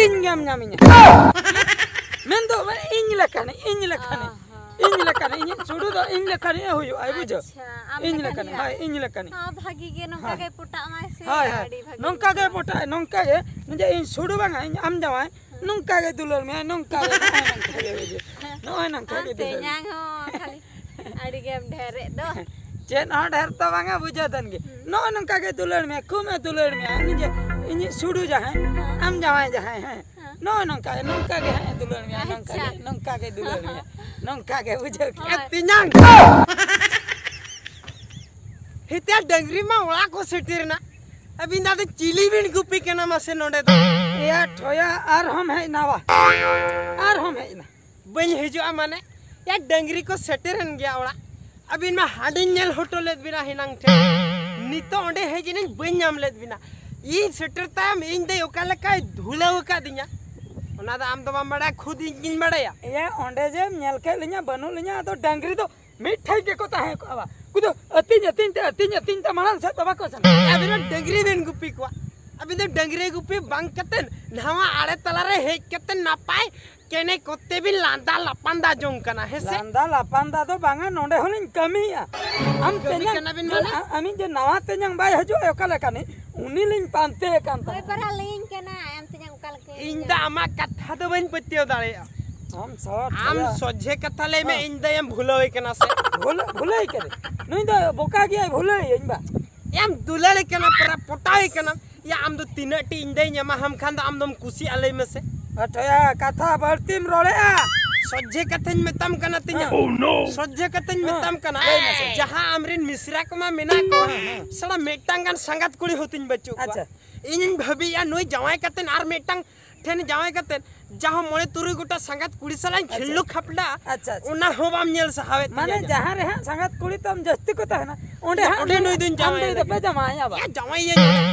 ᱤᱧ ᱜᱮᱢ ᱧᱟᱢᱤᱧᱟ᱾ ᱢᱮᱱᱫᱚ ᱢᱟᱱᱮ ᱤᱧ ᱞᱮᱠᱟᱱᱤᱡ, ᱤᱧ ᱞᱮᱠᱟᱱᱤᱡ, ᱚ ᱦᱚᱸ᱾ ᱤᱧ ᱞᱮᱠᱟᱱᱤᱡ, ᱤᱧᱤᱡ ᱥᱩᱰᱩ ᱫᱚ ᱤᱧ ᱞᱮᱠᱟᱱᱤᱡ ᱮ ᱦᱩᱭᱩᱜᱼᱟᱭ, ᱵᱩᱡᱷᱟᱹᱣ? ᱟᱪᱪᱷᱟ, ᱟᱢ ᱤᱧ ᱞᱮᱠᱟᱱᱤᱡ ᱞᱮᱠᱟᱱᱤᱡ, ᱵᱟᱝ? ᱦᱳᱭ, ᱤᱧ ᱞᱮᱠᱟᱱᱤᱡ᱾ ᱦᱚᱸ, ᱵᱷᱟᱹᱜᱤ ᱜᱮ, ᱱᱚᱝᱠᱟ ᱦᱳᱭ᱾ ᱜᱮ ᱯᱚᱴᱟᱜ ᱢᱟᱭ ᱥᱮ, ᱦᱳᱭ, ᱦᱳᱭ᱾ ᱟᱹᱰᱤ ᱵᱷᱟᱹᱜᱤ ᱱᱚᱝᱠᱟ ᱜᱮ ᱵᱩᱡᱷᱟᱹᱣᱟ᱾ ᱯᱚᱴᱟᱜ, ᱱᱚᱝᱠᱟ ᱜᱮ, ᱱᱚᱝᱠᱟ ᱜᱮ ᱫᱩᱞᱟᱹᱲ ᱢᱮᱭᱟᱭ, ᱱᱚᱝᱠᱟ ᱜᱮ, ᱱᱚᱜᱼᱚᱭ ᱱᱚᱝᱠᱟ ᱜᱮ ᱵᱩᱡᱷᱟᱹᱣ᱾ ᱦᱮᱸ᱾ ᱱᱚᱜᱼᱚᱭ ᱱᱚᱝᱠᱟ ᱜᱮ ᱫᱩᱞᱟᱹᱲ ᱢᱮ᱾ ᱛᱮᱧᱟᱝ ᱦᱚᱸ ᱠᱷᱟᱹᱞᱤ ᱟᱹᱰᱤ ᱜᱮᱢ ᱰᱷᱮᱨᱮᱫ ᱫᱚ᱾ ᱪᱮᱫ ᱦᱚᱸ ᱰᱷᱮᱨ ᱫᱚ ᱵᱟᱝᱟ, ᱵᱩᱡᱷᱟᱹᱣ ᱫᱟᱱ ᱜᱮ᱾ ᱦᱩᱸ᱾ ᱱᱚᱜᱼᱚᱭ ᱱᱚᱝᱠᱟ ᱜᱮ ᱫᱩᱞᱟᱹᱲ ᱢᱮ, ᱠᱷᱩᱵ ᱮ ᱫᱩᱞᱟᱹᱲ ᱢᱮ᱾ ᱩᱱᱤ ᱡᱮ ᱤᱧᱤᱡ ᱥᱩᱰᱩ ᱡᱟᱦᱟᱸᱭ, ᱦᱮᱸ᱾ ᱟᱢ ᱡᱟᱶᱟᱭ ᱡᱟᱦᱟᱸᱭ, ᱦᱮᱸ᱾ ᱦᱮᱸ᱾ ᱱᱚᱜᱼᱚᱭ ᱱᱚᱝᱠᱟ ᱜᱮ, ᱱᱚᱝᱠᱟ ᱜᱮ ᱦᱟᱸᱜ ᱮ ᱫᱩᱞᱟᱹᱲ ᱢᱮᱭᱟ, ᱱᱚᱝᱠᱟ ᱟᱪᱪᱷᱟ᱾ ᱜᱮ, ᱱᱚᱝᱠᱟ ᱜᱮ ᱫᱩᱞᱟᱹᱲ ᱢᱮᱭᱟ, ᱱᱚᱝᱠᱟ ᱜᱮ, ᱵᱩᱡᱷᱟᱹᱣ ᱠᱮᱫ? ᱦᱳᱭ᱾ ᱛᱮᱧᱟᱝ᱾ ᱦᱤᱛᱮ ᱰᱟᱹᱝᱨᱤ ᱢᱟ ᱚᱲᱟᱜ ᱠᱚ ᱥᱮᱴᱮᱨ ᱮᱱᱟ᱾ ᱟᱹᱵᱤᱱ ᱫᱚ ᱟᱫᱚ ᱪᱤᱞᱤ ᱵᱤᱱ ᱜᱩᱯᱤ ᱠᱟᱱᱟ ᱢᱟᱥᱮ ᱱᱚᱰᱮ ᱫᱚ? ᱮᱭᱟ ᱴᱷᱚᱭᱟ, ᱟᱨᱦᱚᱸᱢ ᱦᱮᱡ ᱮᱱᱟ ᱵᱟ? ᱟᱨᱦᱚᱸᱢ ᱦᱮᱡ ᱮᱱᱟ? ᱵᱟᱹᱧ ᱦᱤᱡᱩᱜᱼᱟ ᱢᱟᱱᱮ? ᱭᱟ, ᱰᱟᱹᱝᱨᱤ ᱠᱚ ᱥᱮᱴᱮᱨᱮᱱ ᱜᱮᱭᱟ ᱚᱲᱟᱜ᱾ ᱟᱹᱵᱤᱱ ᱢᱟ ᱦᱟᱸᱰᱮᱧ ᱧᱮᱞ ᱦᱚᱴᱚ ᱞᱮᱫ ᱵᱤᱱᱟ ᱦᱮᱱᱟᱝ ᱴᱷᱮᱱ᱾ ᱱᱤᱛᱚᱜ ᱚᱸᱰᱮ ᱦᱮᱡ ᱮᱱᱟᱹᱧ, ᱵᱟᱹᱧ ᱧᱟᱢ ᱞᱮᱫ ᱵᱤᱱᱟ᱾ ᱤᱧ ᱥᱮᱴᱮᱨ ᱛᱟᱭᱚᱢ ᱤᱧ ᱫᱚᱭ ᱚᱠᱟ ᱞᱮᱠᱟᱭ ᱫᱷᱩᱞᱟᱹᱣ ᱟᱠᱟᱫᱤᱧᱟ, ᱚᱱᱟ ᱫᱚ ᱟᱢ ᱫᱚ ᱵᱟᱢ ᱵᱟᱲᱟᱭᱟ, ᱠᱷᱩᱫ ᱤᱧ ᱜᱤᱧ ᱵᱟᱲᱟᱭᱟ᱾ ᱮᱭᱟ, ᱚᱸᱰᱮ ᱡᱮᱢ ᱧᱮᱞ ᱠᱮᱫ ᱞᱤᱧᱟ, ᱵᱟᱹᱱᱩᱜ ᱞᱤᱧᱟ, ᱟᱫᱚ ᱰᱟᱹᱝᱨᱤ ᱫᱚ ᱢᱤᱫ ᱴᱷᱮᱡ ᱜᱮᱠᱚ ᱛᱟᱦᱮᱸ ᱠᱚᱜᱼᱟ ᱵᱟ᱾ ᱩᱱᱠᱩ ᱫᱚ ᱟᱹᱛᱤᱧ, ᱟᱹᱛᱤᱧ ᱛᱮ, ᱟᱹᱛᱤᱧ, ᱟᱹᱛᱤᱧ ᱛᱮ ᱢᱟᱲᱟᱝ ᱥᱮᱫ ᱫᱚ ᱵᱟᱠᱚ ᱥᱮᱱᱚᱜᱼᱟ᱾ ᱟᱹᱵᱤᱱ ᱫᱚ ᱰᱟᱹᱝᱨᱤ ᱵᱤᱱ ᱜᱩᱯᱤ ᱠᱚᱣᱟ᱾ ᱟᱹᱵᱤᱱ ᱫᱚ ᱰᱟᱹᱝᱨᱤ ᱜᱩᱯᱤ ᱵᱟᱝ ᱠᱟᱛᱮ ᱱᱟᱣᱟ ᱟᱲᱮ ᱛᱟᱞᱟ ᱨᱮ ᱦᱮᱡ ᱠᱟᱛᱮ ᱱᱟᱯᱟᱭ ᱠᱮᱱᱮ ᱠᱚᱛᱮ ᱵᱤᱱ ᱞᱟᱸᱫᱟ ᱞᱟᱯᱟᱱᱫᱟ ᱡᱚᱝ ᱠᱟᱱᱟ, ᱦᱮᱸ ᱥᱮ? ᱞᱟᱸᱫᱟ ᱞᱟᱯᱟᱱᱫᱟ ᱫᱚ ᱵᱟᱝᱟ, ᱱᱚᱰᱮ ᱦᱚᱸᱞᱤᱧ ᱠᱟᱹᱢᱤᱭᱮᱫᱼᱟ᱾ ᱟᱢ ᱠᱟᱹᱢᱤ ᱛᱮᱧᱟᱝ ᱠᱟᱱᱟ ᱵᱤᱱ ᱡᱮ, ᱢᱟᱱᱮ? ᱟ-, ᱟᱢᱤᱡ ᱡᱮ ᱱᱟᱣᱟ ᱛᱮᱧᱟᱝ ᱵᱟᱭ ᱦᱤᱡᱩᱜᱼᱟ ᱚᱠᱟ ᱞᱮᱠᱟᱱᱤᱡ, ᱩᱱᱤ ᱞᱤᱧ ᱯᱟᱱᱛᱮᱭᱮ ᱠᱟᱱ ᱦᱳᱭ, ᱛᱟᱦᱮᱸᱫ᱾ ᱯᱟᱨᱟ ᱞᱟᱹᱭᱟᱹᱧ ᱠᱟᱱᱟ, ᱟᱢ ᱛᱮᱧᱟᱝ ᱚᱠᱟ ᱞᱮᱠᱟ ᱤᱧ ᱫᱚ ᱟᱢᱟᱜ ᱠᱟᱛᱷᱟ ᱫᱚ ᱵᱟᱹᱧ ᱯᱟᱹᱛᱭᱟᱹᱣ ᱫᱟᱲᱮᱭᱟᱜᱼᱟ᱾ ᱟᱢ ᱥᱟᱞᱟ ᱟᱢ ᱴᱷᱮᱞᱟ᱾ ᱥᱚᱡᱷᱮ ᱠᱟᱛᱷᱟ ᱞᱟᱹᱭ ᱢᱮ, ᱦᱮᱸ᱾ ᱤᱧ ᱫᱚᱭᱮᱢ ᱵᱷᱩᱞᱟᱹᱣ ᱠᱟᱱᱟ ᱥᱮ? ᱵᱷᱩᱞ-, ᱵᱷᱩᱞᱟᱹᱣ ᱠᱟᱱᱟ᱾ ᱱᱩᱭ ᱫᱚ ᱵᱚᱠᱟ ᱜᱮᱭᱟᱭ, ᱵᱷᱩᱞᱟᱹᱣ ᱤᱧ ᱵᱟ᱾ ᱭᱟᱢ ᱫᱩᱞᱟᱹᱲ ᱠᱟᱱᱟ, ᱯᱟᱨᱟ ᱯᱚᱴᱟᱣ ᱠᱟᱱᱟᱢ᱾ ᱭᱟ, ᱟᱢ ᱫᱚ ᱛᱤᱱᱟᱹᱜ ᱴᱤ ᱤᱧ ᱫᱚᱧ ᱮᱢᱟ ᱦᱟᱢ ᱠᱷᱟᱱ ᱫᱚ ᱟᱢ ᱫᱚᱢ ᱠᱩᱥᱤᱜᱼᱟ, ᱞᱟᱹᱭ ᱢᱮᱥᱮ? ᱟᱴᱷᱚᱭᱟ, ᱠᱟᱛᱷᱟ ᱵᱟᱹᱲᱛᱤᱢ ᱨᱚᱲᱮᱜᱼᱟ᱾ ᱥᱚᱡᱷᱮ ᱠᱟᱛᱷᱟᱧ ᱢᱮᱛᱟᱢ ᱠᱟᱱᱟ ᱛᱤᱧᱟ᱾ ᱦᱮᱸ᱾ Oh, no. ᱥᱚᱡᱷᱮ ᱠᱟᱛᱷᱟᱧ ᱦᱮᱸ, ᱢᱮᱛᱟᱢ ᱠᱟᱱᱟ᱾ ᱞᱟᱹᱭ ᱢᱮᱥᱮ᱾ ᱡᱟᱦᱟᱸ ᱟᱢᱨᱮᱱ ᱢᱤᱥᱨᱟ ᱠᱚᱢᱟ ᱢᱮᱱᱟᱜ ᱠᱚᱣᱟ, ᱦᱮᱸ, ᱦᱮᱸ᱾ ᱥᱟᱞᱟ ᱢᱤᱫᱴᱟᱝ ᱜᱟᱱ ᱥᱟᱸᱜᱟᱛ ᱠᱩᱲᱤ ᱦᱚᱸ ᱛᱤᱧ ᱵᱟᱹᱪᱩᱜ ᱠᱚᱣᱟ᱾ ᱟᱪᱪᱷᱟ᱾ ᱤᱧᱤᱧ ᱵᱷᱟᱹᱵᱤᱭᱮᱜᱼᱟ ᱱᱩᱭ ᱡᱟᱶᱟᱭ ᱠᱟᱛᱮᱱ ᱟᱨ ᱢᱤᱫᱴᱟᱝ ᱴᱷᱮᱱ ᱡᱟᱶᱟᱭ ᱠᱟᱛᱮ ᱡᱟᱦᱟᱸ ᱢᱚᱬᱮ ᱛᱩᱨᱩᱭ ᱜᱚᱴᱟ ᱥᱟᱸᱜᱟᱛ ᱠᱩᱲᱤ ᱥᱟᱞᱟᱜ ᱤᱧ ᱟᱪᱪᱷᱟ᱾ ᱠᱷᱤᱞᱞᱩ ᱠᱷᱟᱯᱰᱟ, ᱟᱪᱪᱷᱟ, ᱟᱪᱪᱷᱟ᱾ ᱚᱱᱟ ᱦᱚᱸ ᱵᱟᱢ ᱧᱮᱞ ᱥᱟᱦᱟᱣᱮᱫ ᱢᱟᱱᱮ ᱛᱤᱧᱟ᱾ ᱡᱟᱦᱟᱸ ᱨᱮ ᱦᱟᱸᱜ ᱥᱟᱸᱜᱟᱛ ᱠᱩᱲᱤ ᱛᱟᱢ ᱡᱟᱹᱥᱛᱤ ᱠᱚ ᱛᱟᱦᱮᱱᱟ, ᱚᱸᱰᱮ ᱦᱟᱸᱜ ᱚᱸᱰᱮ ᱱᱩᱭ ᱫᱚᱧ ᱟᱢ ᱡᱟᱶᱟᱭ ᱫᱚ ᱞᱟᱹᱜᱤᱫ᱾ ᱯᱮ ᱡᱟᱶᱟᱭᱟ ᱵᱟ? ᱭᱟ, ᱡᱟᱶᱟᱭ ᱭᱟᱹᱧ᱾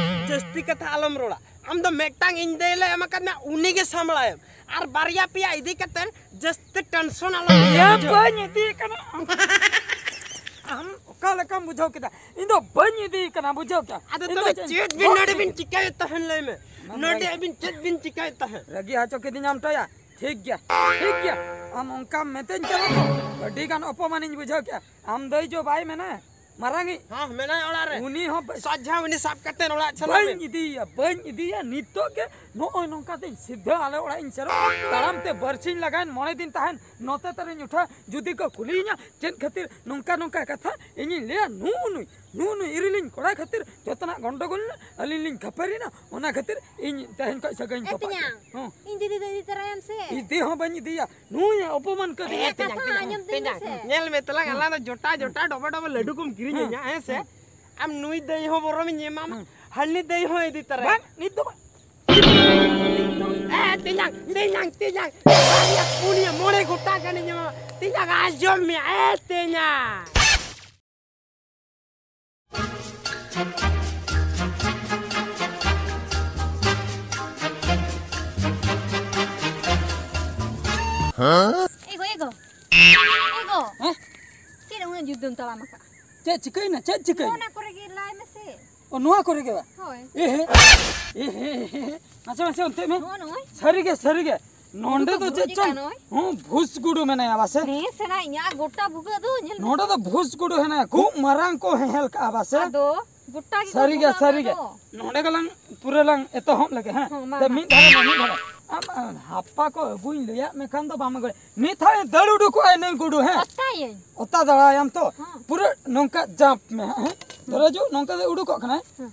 ᱡᱟᱹᱥᱛᱤ ᱠᱟᱛᱷᱟ ᱟᱞᱚᱢ ᱨᱚᱲᱟ᱾ ᱟᱢ ᱫᱚ ᱢᱤᱫᱴᱟᱝ ᱤᱧ ᱫᱟᱹᱭ ᱞᱮ ᱮᱢ ᱟᱠᱟᱫ ᱢᱮᱭᱟ, ᱩᱱᱤ ᱜᱮ ᱥᱟᱢᱵᱲᱟᱭᱮᱢ᱾ ᱟᱨ ᱵᱟᱨᱭᱟ ᱯᱮᱭᱟ ᱤᱫᱤ ᱠᱟᱛᱮ ᱡᱟᱹᱥᱛᱤ ᱴᱮᱱᱥᱚᱱ ᱟᱞᱚᱢ ᱤᱭᱟᱹ ᱵᱩᱡᱷᱟᱹᱣ᱾ ᱵᱟᱹᱧ ᱤᱫᱤ ᱠᱟᱱᱟ᱾ ᱟᱢ ᱚᱠᱟ ᱞᱮᱠᱟᱢ ᱵᱩᱡᱷᱟᱹᱣ ᱠᱮᱫᱟ? ᱤᱧ ᱫᱚ ᱵᱟᱹᱧ ᱤᱫᱤ ᱠᱟᱱᱟ, ᱵᱩᱡᱷᱟᱹᱣ ᱠᱮᱫᱟ? ᱟᱫᱚ ᱤᱧ ᱫᱚ ᱛᱚᱵᱮ ᱪᱮᱫ ᱪᱮᱫ ᱵᱤᱱ ᱱᱚᱰᱮ ᱵᱤᱱ ᱪᱤᱠᱟᱹᱭᱮᱫ ᱛᱟᱦᱮᱱ, ᱞᱟᱹᱭ ᱢᱮ? ᱢᱟ ᱱᱚᱰᱮ ᱵᱟᱲᱟᱭ᱾ ᱟᱹᱵᱤᱱ ᱪᱮᱫ ᱵᱤᱱ ᱪᱤᱠᱟᱹᱭᱮᱫ ᱛᱟᱦᱮᱸᱫ? ᱨᱟᱹᱜᱤ ᱦᱚᱪᱚ ᱠᱤᱫᱤᱧᱟᱢ ᱴᱚᱭᱟ᱾ ᱴᱷᱤᱠ ᱜᱮᱭᱟ, ᱴᱷᱤᱠ ᱜᱮᱭᱟ᱾ ᱟᱢ ᱚᱱᱠᱟᱢ ᱢᱮᱛᱟᱹᱧ ᱠᱟᱱᱟ ᱛᱚ, ᱟᱹᱰᱤ ᱜᱟᱱ ᱚᱯᱚᱢᱟᱱᱤᱧ ᱵᱩᱡᱷᱟᱹᱣ ᱠᱮᱫᱟ᱾ ᱟᱢ ᱫᱟᱹᱭ ᱡᱚ ᱵᱟᱭ ᱢᱮᱱᱟ᱾ ᱢᱟᱨᱟᱝᱤᱡ᱾ ᱦᱮᱸ, ᱢᱮᱱᱟᱭ ᱚᱲᱟᱜ ᱨᱮ᱾ ᱩᱱᱤ ᱦᱚᱸ ᱵᱟ- ᱥᱚᱡᱷᱟ ᱩᱱᱤ ᱥᱟᱵ ᱠᱟᱛᱮ ᱚᱲᱟᱜ ᱪᱟᱞᱟᱜ ᱵᱟᱹᱧ ᱵᱤᱱ᱾ ᱤᱫᱤᱭᱮᱭᱟ, ᱵᱟᱹᱧ ᱤᱫᱤᱭᱮᱭᱟ᱾ ᱱᱤᱛᱚᱜ ᱜᱮ ᱱᱚᱜᱼᱚᱭ ᱱᱚᱝᱠᱟ ᱛᱮᱧ ᱥᱤᱫᱷᱟᱹ ᱟᱞᱮ ᱚᱲᱟᱜ ᱤᱧ ᱥᱮᱱᱚᱜᱼᱟ᱾ ᱛᱟᱲᱟᱢ ᱛᱮ ᱵᱟᱨᱥᱤᱧ ᱞᱟᱜᱟᱭᱮᱱ, ᱢᱚᱬᱮ ᱫᱤᱱ ᱛᱟᱦᱮᱱ, ᱱᱚᱛᱮ ᱛᱟᱨᱤᱧ ᱩᱴᱷᱟ᱾ ᱡᱩᱫᱤ ᱠᱚ ᱠᱩᱞᱤᱭᱤᱧᱟ ᱪᱮᱫ ᱠᱷᱟᱹᱛᱤᱨ ᱱᱚᱝᱠᱟ ᱱᱚᱝᱠᱟ ᱠᱟᱛᱷᱟ, ᱤᱧᱤᱧ ᱞᱟᱹᱭᱟ ᱱᱩᱜᱼᱩ ᱱᱩᱭ, ᱱᱩᱜᱼᱩ ᱱᱩᱭ ᱤᱨᱤᱞᱤᱧ ᱠᱚᱲᱟ ᱠᱷᱟᱹᱛᱤᱨ ᱡᱚᱛᱚᱱᱟᱜ ᱜᱚᱱᱰᱚᱜᱳᱞ ᱮᱱᱟ, ᱟᱹᱞᱤᱧ ᱞᱤᱧ ᱠᱷᱟᱹᱯᱟᱹᱨᱤᱱᱟ, ᱚᱱᱟ ᱠᱷᱟᱹᱛᱤᱨ ᱤᱧ ᱛᱮᱦᱮᱧ ᱠᱷᱚᱱ ᱥᱟᱹᱜᱟᱹᱭᱤᱧ ᱮ ᱛᱚᱯᱟᱜ ᱛᱮᱧᱟᱝ, ᱠᱮᱫᱟ᱾ ᱦᱚᱸ᱾ ᱤᱧ ᱫᱤᱫᱤ ᱫᱚ ᱤᱫᱤ ᱛᱚᱨᱟᱭᱟᱢ ᱥᱮ? ᱤᱫᱤ ᱦᱚᱸ ᱵᱟᱹᱧ ᱤᱫᱤᱭᱟ, ᱱᱩᱭ ᱚᱯᱚᱢᱟᱱ ᱠᱟᱹᱫᱤᱧᱟ᱾ ᱮ ᱛᱮᱧᱟᱝ, ᱠᱟᱛᱷᱟ ᱛᱮᱧᱟᱝ, ᱟᱸᱡᱚᱢ ᱛᱤᱧ ᱛᱮᱧᱟᱝ, ᱢᱮᱥᱮ᱾ ᱧᱮᱞ ᱢᱮ ᱛᱟᱞᱟᱝ, ᱦᱮᱸ᱾ ᱟᱞᱟᱝ ᱫᱚ ᱡᱚᱴᱟ, ᱡᱚᱴᱟ, ᱰᱚᱵᱟ, ᱰᱚᱵᱟ ᱞᱟᱹᱰᱩ ᱠᱚᱢ ᱠᱤᱨᱤᱧ ᱦᱮᱸ᱾ ᱟᱹᱧᱟ, ᱦᱮᱸ ᱥᱮ? ᱦᱮᱸ᱾ ᱟᱢ ᱱᱩᱭ ᱫᱟᱹᱭ ᱦᱚᱸ ᱵᱚᱨᱚᱢᱤᱧ ᱮᱢᱟᱢᱟ, ᱦᱮᱸ᱾ ᱦᱟᱹᱱᱤ ᱫᱟᱹᱭ ᱦᱚᱸ ᱤᱫᱤ ᱛᱟᱨᱟᱭᱟ᱾ ᱵᱟᱝ, ᱱᱤᱛ ᱫᱚ ᱵᱟᱝ᱾ ᱮ, ᱛᱮᱧᱟᱝ, ᱛᱮᱧᱟᱝ, ᱛᱮᱧᱟᱝ, ᱵᱟᱨᱭᱟ, ᱯᱩᱱᱭᱟ, ᱢᱚᱬᱮ ᱜᱚᱴᱟᱝ ᱜᱟᱱᱤᱧ ᱮᱢᱟᱢᱟ᱾ ᱛᱮᱧᱟᱝ, ᱟᱸᱡᱚᱢ ᱢᱮ, ᱮ, ᱛᱮᱧᱟᱝ᱾ ᱮ ᱜᱚ, ᱮ ᱜᱚ᱾ ᱮ ᱜᱚ᱾ ᱦᱮᱸ? ᱪᱮᱫ ᱩᱱᱟᱹᱜ ᱡᱩᱛ ᱫᱚᱢ ᱛᱟᱲᱟᱢ ᱟᱠᱟᱫᱼᱟ? ᱪᱮᱫ ᱪᱤᱠᱟᱹᱭᱮᱱᱟ? ᱪᱮᱫ ᱪᱤᱠᱟᱹᱭᱮᱱᱟ? ᱚᱱᱟ ᱠᱚᱨᱮ ᱜᱮ ᱞᱟᱭ ᱢᱮᱥᱮ᱾ ᱚ, ᱱᱚᱣᱟ ᱠᱚᱨᱮ ᱜᱮ ᱵᱟ? ᱦᱳᱭ᱾ ᱮ ᱦᱮ, ᱮ ᱦᱮ, ᱮ ᱦᱮ᱾ ᱟᱪᱪᱷᱟ, ᱟᱪᱪᱷᱟ, ᱚᱱᱛᱮ ᱢᱮ᱾ ᱱᱚᱜᱼᱚ ᱱᱚᱜᱼᱚᱭ᱾ ᱥᱟᱹᱨᱤ ᱜᱮ, ᱥᱟᱹᱨᱤ ᱜᱮ᱾ ᱱᱚᱸᱰᱮ ᱱᱚᱜᱼᱚᱭ ᱫᱚ ᱪᱮᱫ ᱵᱷᱩᱜᱟᱹᱜ ᱪᱚᱝ? ᱠᱟᱱ ᱱᱚᱜᱼᱚᱭ᱾ ᱦᱚᱸ, ᱵᱷᱩᱥ ᱜᱩᱰᱩ ᱢᱮᱱᱟᱭᱟ ᱵᱟᱥᱮ? ᱦᱮᱸ, ᱥᱮᱬᱟᱭᱤᱡ ᱧᱟ ᱜᱚᱴᱟ ᱵᱷᱩᱜᱟᱹᱜ ᱫᱚ ᱧᱮᱞ ᱢᱮ᱾ ᱱᱚᱸᱰᱮ ᱫᱚ ᱵᱷᱩᱥ ᱜᱩᱰᱩ ᱦᱮᱱᱟᱭᱟ᱾ ᱠᱷᱩᱵ ᱢᱟᱨᱟᱝ ᱠᱚ ᱦᱮᱦᱮᱞ ᱠᱟᱜᱼᱟ ᱵᱟᱥᱮ? ᱟᱫᱚ ᱜᱚᱴᱟ ᱜᱮᱠᱚ ᱥᱟᱹᱨᱤ ᱜᱮ, ᱵᱷᱩᱜᱟᱹᱜ ᱥᱟᱹᱨᱤ ᱜᱮ᱾ ᱟᱠᱟᱫ ᱫᱚ᱾ ᱱᱚᱸᱰᱮ ᱜᱮᱞᱟᱝ ᱯᱩᱨᱟᱹ ᱞᱟᱝ ᱮᱛᱚᱦᱚᱵ ᱞᱮᱜᱮ, ᱦᱮᱸ? ᱦᱚᱸ, ᱢᱟ, ᱛᱮ ᱢᱟ᱾ ᱢᱤᱫ ᱫᱷᱟᱨᱮ ᱢᱮ, ᱢᱤᱫ ᱫᱷᱟᱨᱮ᱾ ᱟᱢ, ᱟᱢ, ᱦᱟᱯᱟ ᱠᱚ ᱟᱹᱜᱩᱧ ᱞᱟᱹᱭᱟᱫ ᱢᱮ ᱠᱷᱟᱱ ᱫᱚ ᱵᱟᱢ ᱟᱹᱜᱩᱭᱟ᱾ ᱱᱤᱛ ᱦᱟᱸᱜ ᱫᱟᱹᱲ ᱩᱰᱩᱠᱚᱜᱼᱟᱭ ᱱᱩᱭ ᱜᱩᱰᱩ, ᱦᱮᱸ? ᱚᱛᱟᱭᱟᱹᱧ᱾ ᱚᱛᱟ ᱫᱟᱲᱟᱭᱟᱢ ᱛᱚ? ᱦᱮᱸ᱾ ᱯᱩᱨᱟᱹ ᱱᱚᱝᱠᱟ ᱡᱟᱢᱯ ᱢᱮ ᱦᱟᱸᱜ, ᱦᱮᱸ? ᱦᱮᱸ᱾ ᱫᱷᱚᱨᱚ ᱦᱤᱡᱩᱜ, ᱱᱚᱝᱠᱟ ᱛᱮ ᱩᱰᱩᱠᱚᱜ ᱠᱟᱱᱟᱭ᱾ ᱦᱮᱸ᱾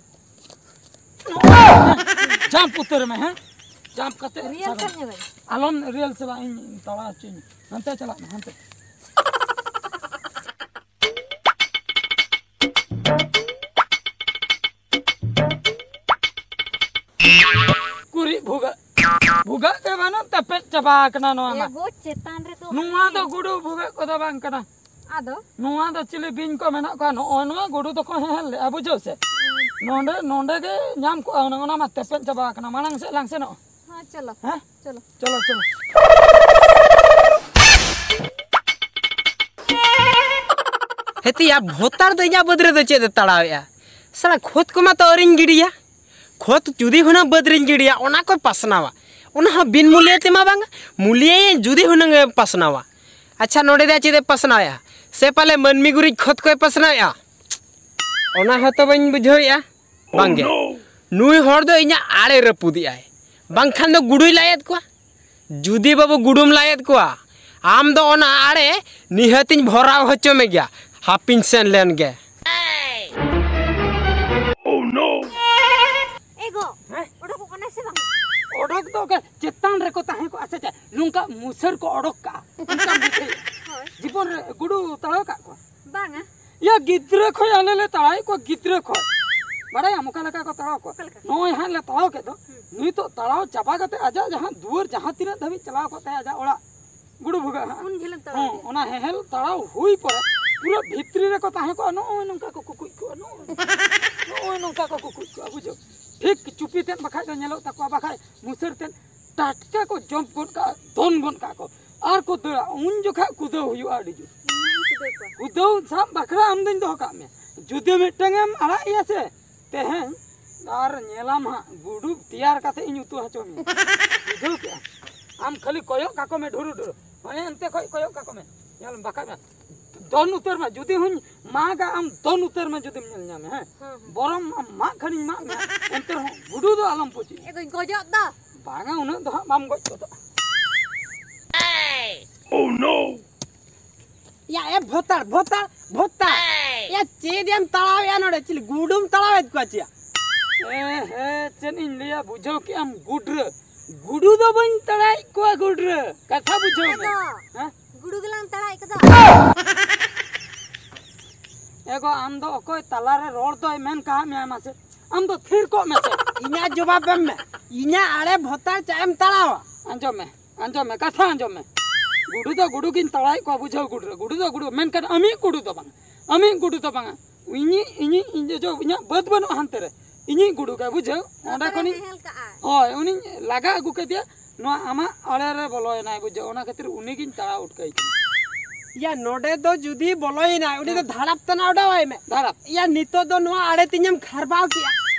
ᱡᱟᱢᱯ ᱩᱛᱟᱹᱨ ᱢᱮ, ᱦᱮᱸ? ᱡᱟᱢᱯ ᱠᱟᱛᱮ ᱨᱤᱭᱮᱞ ᱥᱟᱵ ᱥᱮᱫ ᱢᱮ᱾ ᱧᱮᱞ ᱢᱮ᱾ ᱟᱞᱚᱢ ᱨᱤᱭᱮᱞ ᱥᱮ ᱵᱟᱝ, ᱤᱧ ᱛᱟᱲᱟ ᱦᱚᱪᱚᱧ ᱢᱮ᱾ ᱦᱟᱱᱛᱮ ᱪᱟᱞᱟᱜ ᱢᱮ, ᱦᱟᱱᱛᱮ᱾ ᱠᱩᱨᱤᱡ ᱵᱷᱩᱜᱟᱹᱜ᱾ ᱵᱷᱩᱜᱟᱹᱜ ᱜᱮ ᱵᱟᱹᱱᱩᱜ, ᱛᱮᱯᱮᱫ ᱪᱟᱵᱟ ᱟᱠᱟᱱᱟ ᱱᱚᱣᱟ ᱢᱟ᱾ ᱮ ᱜᱳ, ᱪᱮᱛᱟᱱ ᱨᱮ ᱛᱚ ᱱᱚᱣᱟ ᱫᱚ ᱜᱩᱰᱩ ᱵᱷᱩᱜᱟᱹᱜ ᱠᱚᱫᱚ ᱵᱟᱝ ᱠᱟᱱᱟ᱾ ᱟᱫᱚ? ᱱᱚᱣᱟ ᱫᱚ ᱪᱤᱞᱤ ᱵᱤᱧ ᱠᱚ ᱢᱮᱱᱟᱜ ᱠᱚᱣᱟ, ᱱᱚᱜᱼᱚ ᱱᱚᱣᱟ ᱜᱩᱰᱩ ᱫᱚᱠᱚ ᱦᱮᱦᱮᱞ ᱞᱮᱜᱼᱟ, ᱵᱩᱡᱷᱟᱹᱣ ᱥᱮ? ᱱᱚᱸᱰᱮ, ᱱᱚᱸᱰᱮ ᱜᱮ ᱧᱟᱢ ᱠᱚᱜᱼᱟ ᱦᱩᱱᱟᱹᱝ, ᱚᱱᱟ ᱢᱟ ᱛᱮᱯᱮᱫ ᱪᱟᱵᱟ ᱟᱠᱟᱱᱟ᱾ ᱢᱟᱲᱟᱝ ᱥᱮᱫ ᱞᱟᱝ ᱥᱮᱱᱚᱜᱼᱟ᱾ ᱦᱮᱸ, ᱪᱚᱞᱚ᱾ ᱦᱮᱸ? ᱪᱚᱞᱚ᱾ ᱪᱚᱞᱚ, ᱪᱚᱞᱚ᱾ ᱦᱮᱛᱤᱭᱟ, ᱵᱷᱚᱛᱟᱨ ᱫᱚ ᱤᱧᱟᱹᱜ ᱵᱟᱹᱫᱽ ᱨᱮᱫᱚ ᱪᱮᱫ ᱮ ᱛᱟᱲᱟᱣᱮᱜᱼᱟ? ᱥᱟᱞᱟ, ᱠᱷᱚᱛ ᱠᱚᱢᱟ ᱛᱚ ᱟᱹᱣᱨᱤᱧ ᱜᱤᱰᱤᱭᱟ᱾ ᱠᱷᱚᱛ ᱡᱩᱫᱤ ᱦᱩᱱᱟᱹᱝ ᱵᱟᱹᱫᱽ ᱨᱤᱧ ᱜᱤᱰᱤᱭᱟ, ᱚᱱᱟ ᱠᱚᱭ ᱯᱟᱥᱱᱟᱣᱟ᱾ ᱚᱱᱟ ᱦᱚᱸ ᱵᱤᱱ ᱢᱩᱞᱤᱭᱟᱹ ᱛᱮᱢᱟ ᱵᱟᱝᱟ, ᱢᱩᱞᱤᱭᱟᱹᱭᱟᱹᱧ ᱡᱩᱫᱤ ᱦᱩᱱᱟᱹᱝ ᱮ ᱯᱟᱥᱱᱟᱣᱟ᱾ ᱟᱪᱪᱷᱟ, ᱱᱚᱰᱮ ᱫᱚ ᱪᱮᱫ ᱮ ᱯᱟᱥᱱᱟᱣᱮᱜᱼᱟ? ᱥᱮ ᱯᱟᱞᱮ ᱢᱟᱹᱱᱢᱤ ᱜᱩᱨᱤᱡ ᱠᱷᱚᱛ ᱠᱚᱭ ᱯᱟᱥᱱᱟᱣᱮᱜᱼᱟ? ᱚᱱᱟ ᱦᱚᱸᱛᱚ ᱵᱟᱹᱧ ᱵᱩᱡᱷᱟᱹᱣᱮᱫᱼᱟ᱾ ᱵᱟᱝᱜᱮ, ᱱᱩᱭ ᱦᱚᱲ ᱫᱚ ᱤᱧᱟᱹᱜ ᱟᱲᱮ ᱨᱟᱹᱯᱩᱫᱮᱜᱼᱟᱭ, ᱵᱟᱝᱠᱷᱟᱱ ᱫᱚ ᱜᱩᱰᱩᱭ ᱞᱟᱭᱮᱫ ᱠᱚᱣᱟ᱾ ᱡᱩᱫᱤ ᱵᱟᱹᱵᱩ ᱜᱩᱰᱩᱢ ᱞᱟᱭᱮᱫ ᱠᱚᱣᱟ, ᱟᱢ ᱫᱚ ᱚᱱᱟ ᱟᱲᱮ ᱱᱤᱦᱟᱹᱛᱤᱧ ᱵᱷᱚᱨᱟᱣ ᱦᱚᱪᱚ ᱢᱮᱜᱮᱭᱟ᱾ ᱦᱟᱯᱤᱧ ᱥᱮᱱ ᱞᱮᱱ ᱜᱮ᱾ ᱮ ᱜᱚ, ᱦᱮᱸ? ᱚᱰᱚᱠᱚᱜ ᱠᱟᱱᱟᱭ ᱥᱮ ᱵᱟᱝ? ᱚᱰᱚᱠ ᱫᱚ ᱚᱠᱟ ᱪᱮᱛᱟᱱ ᱨᱮᱠᱚ ᱛᱟᱦᱮᱸ ᱠᱚᱜᱼᱟ ᱥᱮ ᱪᱮᱫ? ᱱᱚᱝᱠᱟ ᱢᱩᱥᱟᱹᱨ ᱠᱚ ᱚᱰᱚᱠ ᱠᱟᱜᱼᱟ, ᱚᱱᱠᱟ ᱵᱩᱡᱷᱟᱹᱣ᱾ ᱦᱳᱭ᱾ ᱡᱤᱵᱚᱱ ᱨᱮ ᱜᱩᱰᱩ ᱛᱟᱲᱟᱣ ᱠᱟᱜ ᱠᱚᱣᱟ? ᱵᱟᱝᱟ᱾ ᱭᱟ, ᱜᱤᱫᱽᱨᱟᱹ ᱠᱷᱚᱡ ᱟᱞᱮ ᱞᱮ ᱛᱟᱲᱟᱣᱮᱫ ᱠᱚᱣᱟ, ᱜᱤᱫᱽᱨᱟᱹ ᱠᱷᱚᱡ᱾ ᱵᱟᱲᱟᱭᱟᱢ ᱚᱠᱟ ᱞᱮᱠᱟ ᱠᱚ ᱛᱟᱲᱟᱣ ᱠᱚᱣᱟ? ᱚᱠᱟ ᱞᱮᱠᱟ? ᱱᱚᱜᱼᱚᱭ ᱦᱟᱸᱜ ᱞᱮ ᱛᱟᱲᱟᱣ ᱠᱮᱫ ᱫᱚ, ᱦᱩᱸ᱾ ᱱᱤᱛᱚᱜ ᱛᱟᱲᱟᱣ ᱪᱟᱵᱟ ᱠᱟᱛᱮ ᱟᱡᱟᱜ ᱡᱟᱦᱟᱸ ᱫᱩᱣᱟᱹᱨ ᱡᱟᱦᱟᱸ ᱛᱤᱱᱟᱹᱜ ᱫᱷᱟᱹᱵᱤᱡ ᱪᱟᱞᱟᱣ ᱠᱚᱜ ᱛᱟᱭᱟ, ᱟᱡᱟᱜ ᱚᱲᱟᱜ ᱜᱩᱰᱩ ᱵᱷᱩᱜᱟᱹᱜ ᱦᱟᱸᱜ᱾ ᱩᱱ ᱡᱷᱟᱹᱞᱮᱢ ᱛᱟᱲᱟᱣ ᱦᱚᱸ, ᱤᱫᱤᱭᱟ᱾ ᱚᱱᱟ ᱦᱮᱦᱮᱞ ᱛᱟᱲᱟᱣ ᱦᱩᱭ ᱯᱚᱨᱮ ᱯᱩᱨᱟᱹ ᱵᱷᱤᱛᱨᱤ ᱨᱮᱠᱚ ᱛᱟᱦᱮᱸ ᱠᱚᱜᱼᱟ, ᱱᱚᱜᱼᱚᱭ ᱱᱚᱝᱠᱟ ᱠᱚ ᱠᱩᱠᱩᱡ ᱠᱚᱜᱼᱟ, ᱱᱚᱜᱼᱚᱭ, ᱱᱚᱜᱼᱚᱭ ᱱᱚᱝᱠᱟ ᱠᱚ ᱠᱩᱠᱩᱡ ᱠᱚᱜᱼᱟ, ᱵᱩᱡᱷᱟᱹᱣ? ᱴᱷᱤᱠ ᱪᱩᱯᱤ ᱛᱮᱫ ᱵᱟᱠᱷᱟᱡ ᱫᱚ ᱧᱮᱞᱚᱜ ᱛᱟᱠᱚᱣᱟ, ᱵᱟᱠᱷᱟᱡ ᱢᱩᱥᱟᱹᱨ ᱛᱮᱫ ᱴᱟᱴᱠᱟ ᱠᱚ ᱡᱚᱢ ᱜᱚᱫ ᱠᱟᱜᱼᱟ, ᱫᱚᱱ ᱜᱚᱫ ᱠᱟᱜᱼᱟ ᱠᱚ᱾ ᱟᱨ ᱠᱚ ᱫᱟᱹᱲᱟ, ᱩᱱ ᱡᱚᱠᱷᱟᱜ ᱠᱩᱫᱟᱹᱣ ᱦᱩᱭᱩᱜᱼᱟ ᱟᱹᱰᱤ ᱡᱳᱨ᱾ ᱤᱧ ᱠᱩᱫᱟᱹᱣ ᱠᱚᱣᱟ᱾ ᱠᱩᱫᱟᱹᱣ ᱥᱟᱵ ᱵᱟᱠᱷᱨᱟ ᱟᱢ ᱫᱚᱧ ᱫᱚᱦᱚ ᱠᱟᱜ ᱢᱮ᱾ ᱡᱩᱫᱤ ᱢᱤᱫᱴᱟᱝ ᱮᱢ ᱟᱲᱟᱜ ᱮᱭᱟ ᱥᱮ, ᱛᱮᱦᱮᱧ ᱟᱨ ᱧᱮᱞᱟᱢ ᱦᱟᱸᱜ, ᱜᱩᱰᱩ ᱛᱮᱭᱟᱨ ᱠᱟᱛᱮ ᱤᱧ ᱩᱛᱩ ᱦᱚᱪᱚ ᱢᱮᱭᱟ᱾ ᱵᱩᱡᱷᱟᱹᱣ ᱠᱮᱜᱼᱟ? ᱟᱢ ᱠᱷᱟᱹᱞᱤ ᱠᱚᱭᱚᱜ ᱠᱟᱠᱚ ᱢᱮ ᱰᱷᱩᱨᱩ ᱰᱷᱩᱨᱩ᱾ ᱚᱱᱮ ᱚᱱᱛᱮ ᱠᱷᱚᱡ ᱠᱚᱭᱚᱜ ᱠᱟᱠᱚ ᱢᱮ᱾ ᱧᱮᱞ ᱵᱟᱠᱷᱟᱡ ᱢᱮ, ᱫᱚᱱ ᱩᱛᱟᱹᱨ ᱢᱮ᱾ ᱡᱩᱫᱤ ᱦᱚᱸᱧ ᱢᱟᱜᱟ, ᱟᱢ ᱫᱚᱱ ᱩᱛᱟᱹᱨ ᱢᱮ ᱡᱩᱫᱤᱢ ᱧᱮᱞ ᱧᱟᱢᱮ, ᱦᱮᱸ? ᱦᱮᱸ, ᱦᱮᱸ᱾ ᱵᱚᱨᱚᱝ ᱟᱢ ᱢᱟᱜ ᱠᱷᱟᱱᱤᱧ ᱢᱟᱜ ᱢᱮᱭᱟ, ᱮᱱᱛᱮ ᱨᱮᱦᱚᱸ ᱜᱩᱰᱩ ᱫᱚ ᱟᱞᱚᱢ ᱯᱩᱪᱩᱡ᱾ ᱮ ᱜᱚᱧ ᱜᱚᱡᱚᱜ ᱫᱚ᱾ ᱵᱟᱝᱟ, ᱩᱱᱟᱹᱜ ᱫᱚ ᱦᱟᱸᱜ ᱵᱟᱢ ᱜᱚᱡ ᱜᱚᱫᱚᱜᱼᱟ᱾ ᱭᱟ, ᱮ ᱵᱷᱚᱛᱟᱲ, ᱵᱷᱚᱛᱟᱲ, ᱵᱷᱚᱛᱟᱲ᱾ ᱭᱟ, ᱪᱮᱫ ᱮᱢ ᱛᱟᱲᱟᱣᱮᱫᱼᱟ ᱱᱚᱰᱮ? ᱪᱤᱞᱤ ᱜᱩᱰᱩᱢ ᱛᱟᱲᱟᱣᱮᱫ ᱠᱚᱣᱟ ᱪᱮᱭᱟ? ᱮ ᱦᱮ, ᱪᱮᱫ ᱤᱧ ᱞᱟᱹᱭᱟ, ᱵᱩᱡᱷᱟᱹᱣ ᱠᱮᱜ ᱟᱢ ᱜᱩᱰᱨᱟᱹ᱾ ᱜᱩᱰᱩ ᱫᱚ ᱵᱟᱹᱧ ᱛᱟᱲᱟᱣᱮᱫ ᱠᱚᱣᱟ ᱜᱩᱰᱨᱟᱹ᱾ ᱠᱟᱛᱷᱟ ᱵᱩᱡᱷᱟᱹᱣ ᱢᱮ᱾ ᱟᱫᱚ ᱦᱮᱸ? ᱜᱩᱰᱩ ᱜᱮᱞᱟᱝ ᱛᱟᱲᱟᱣᱮᱫ ᱠᱚᱫᱚ᱾ ᱮ ᱜᱚ, ᱟᱢ ᱫᱚ ᱚᱠᱚᱭ ᱛᱟᱞᱟᱨᱮ ᱨᱚᱲ ᱫᱚᱭ ᱢᱮᱱ ᱠᱟᱜ ᱢᱮᱭᱟ ᱢᱟᱥᱮ? ᱟᱢ ᱫᱚ ᱛᱷᱤᱨ ᱠᱚᱜ ᱢᱮᱥᱮ᱾ ᱤᱧᱟᱹᱜ ᱡᱚᱵᱟᱵ ᱮᱢ ᱢᱮ᱾ ᱤᱧᱟᱹᱜ ᱟᱲᱮ ᱵᱷᱚᱛᱟᱲ ᱪᱟᱜ ᱮᱢ ᱛᱟᱲᱟᱣᱟ? ᱟᱸᱡᱚᱢ ᱢᱮ, ᱟᱸᱡᱚᱢ ᱢᱮ, ᱠᱟᱛᱷᱟ ᱟᱸᱡᱚᱢ ᱢᱮ᱾ ᱜᱩᱰᱩ ᱫᱚ ᱜᱩᱰᱩ ᱜᱤᱧ ᱛᱟᱲᱟᱣᱮᱫ ᱠᱚᱣᱟ, ᱵᱩᱡᱷᱟᱹᱣ ᱜᱩᱰᱨᱟᱹ᱾ ᱜᱩᱰᱩ ᱫᱚ ᱜᱩᱰᱩ, ᱢᱮᱱᱠᱷᱟᱱ ᱟᱢᱤᱡ ᱜᱩᱰᱩ ᱫᱚ ᱵᱟᱝ, ᱟᱢᱤᱡ ᱜᱩᱰᱩ ᱫᱚ ᱵᱟᱝᱟ᱾ ᱤᱧᱤᱡ, ᱤᱧᱤᱡ, ᱤᱧ ᱡᱚᱡᱚ, ᱤᱧᱟᱹᱜ ᱵᱟᱹᱫᱽ ᱵᱟᱹᱱᱩᱜᱼᱟ ᱦᱟᱱᱛᱮ ᱨᱮ᱾ ᱤᱧᱤᱡ ᱜᱩᱰᱩ ᱜᱮ, ᱵᱩᱡᱷᱟᱹᱣ? ᱚᱸᱰᱮ ᱱᱚᱛᱮ ᱨᱮ ᱠᱷᱚᱱᱤᱧ, ᱦᱮᱦᱮᱞ ᱠᱟᱜᱼᱟᱭ᱾ ᱦᱳᱭ, ᱩᱱᱤᱧ ᱞᱟᱜᱟ ᱟᱹᱜᱩ ᱠᱮᱫᱮᱭᱟ, ᱱᱚᱣᱟ ᱟᱢᱟᱜ ᱟᱲᱮ ᱨᱮ ᱵᱚᱞᱚᱭᱮᱱᱟᱭ, ᱵᱩᱡᱷᱟᱹᱣ? ᱚᱱᱟ ᱠᱷᱟᱹᱛᱤᱨ ᱩᱱᱤᱜᱤᱧ ᱛᱟᱲᱟᱣ ᱩᱴᱠᱟᱹᱭ ᱠᱟᱱᱟ᱾ ᱭᱟ, ᱱᱚᱰᱮ ᱫᱚ ᱡᱩᱫᱤ ᱵᱚᱞᱚᱭᱮᱱᱟᱭ, ᱩᱱᱤ ᱫᱚ ᱦᱮᱸ᱾ ᱫᱷᱟᱲᱟᱯ ᱛᱮ ᱱᱟ ᱩᱰᱟᱹᱣᱟᱭ ᱢᱮ᱾ ᱫᱷᱟᱲᱟᱯ᱾ ᱭᱟ, ᱱᱤᱛᱚᱜ ᱫᱚ ᱱᱚᱣᱟ ᱟᱲᱮ ᱛᱤᱧᱮᱢ ᱠᱷᱟᱨᱵᱟᱣ ᱠᱮᱜᱼᱟ,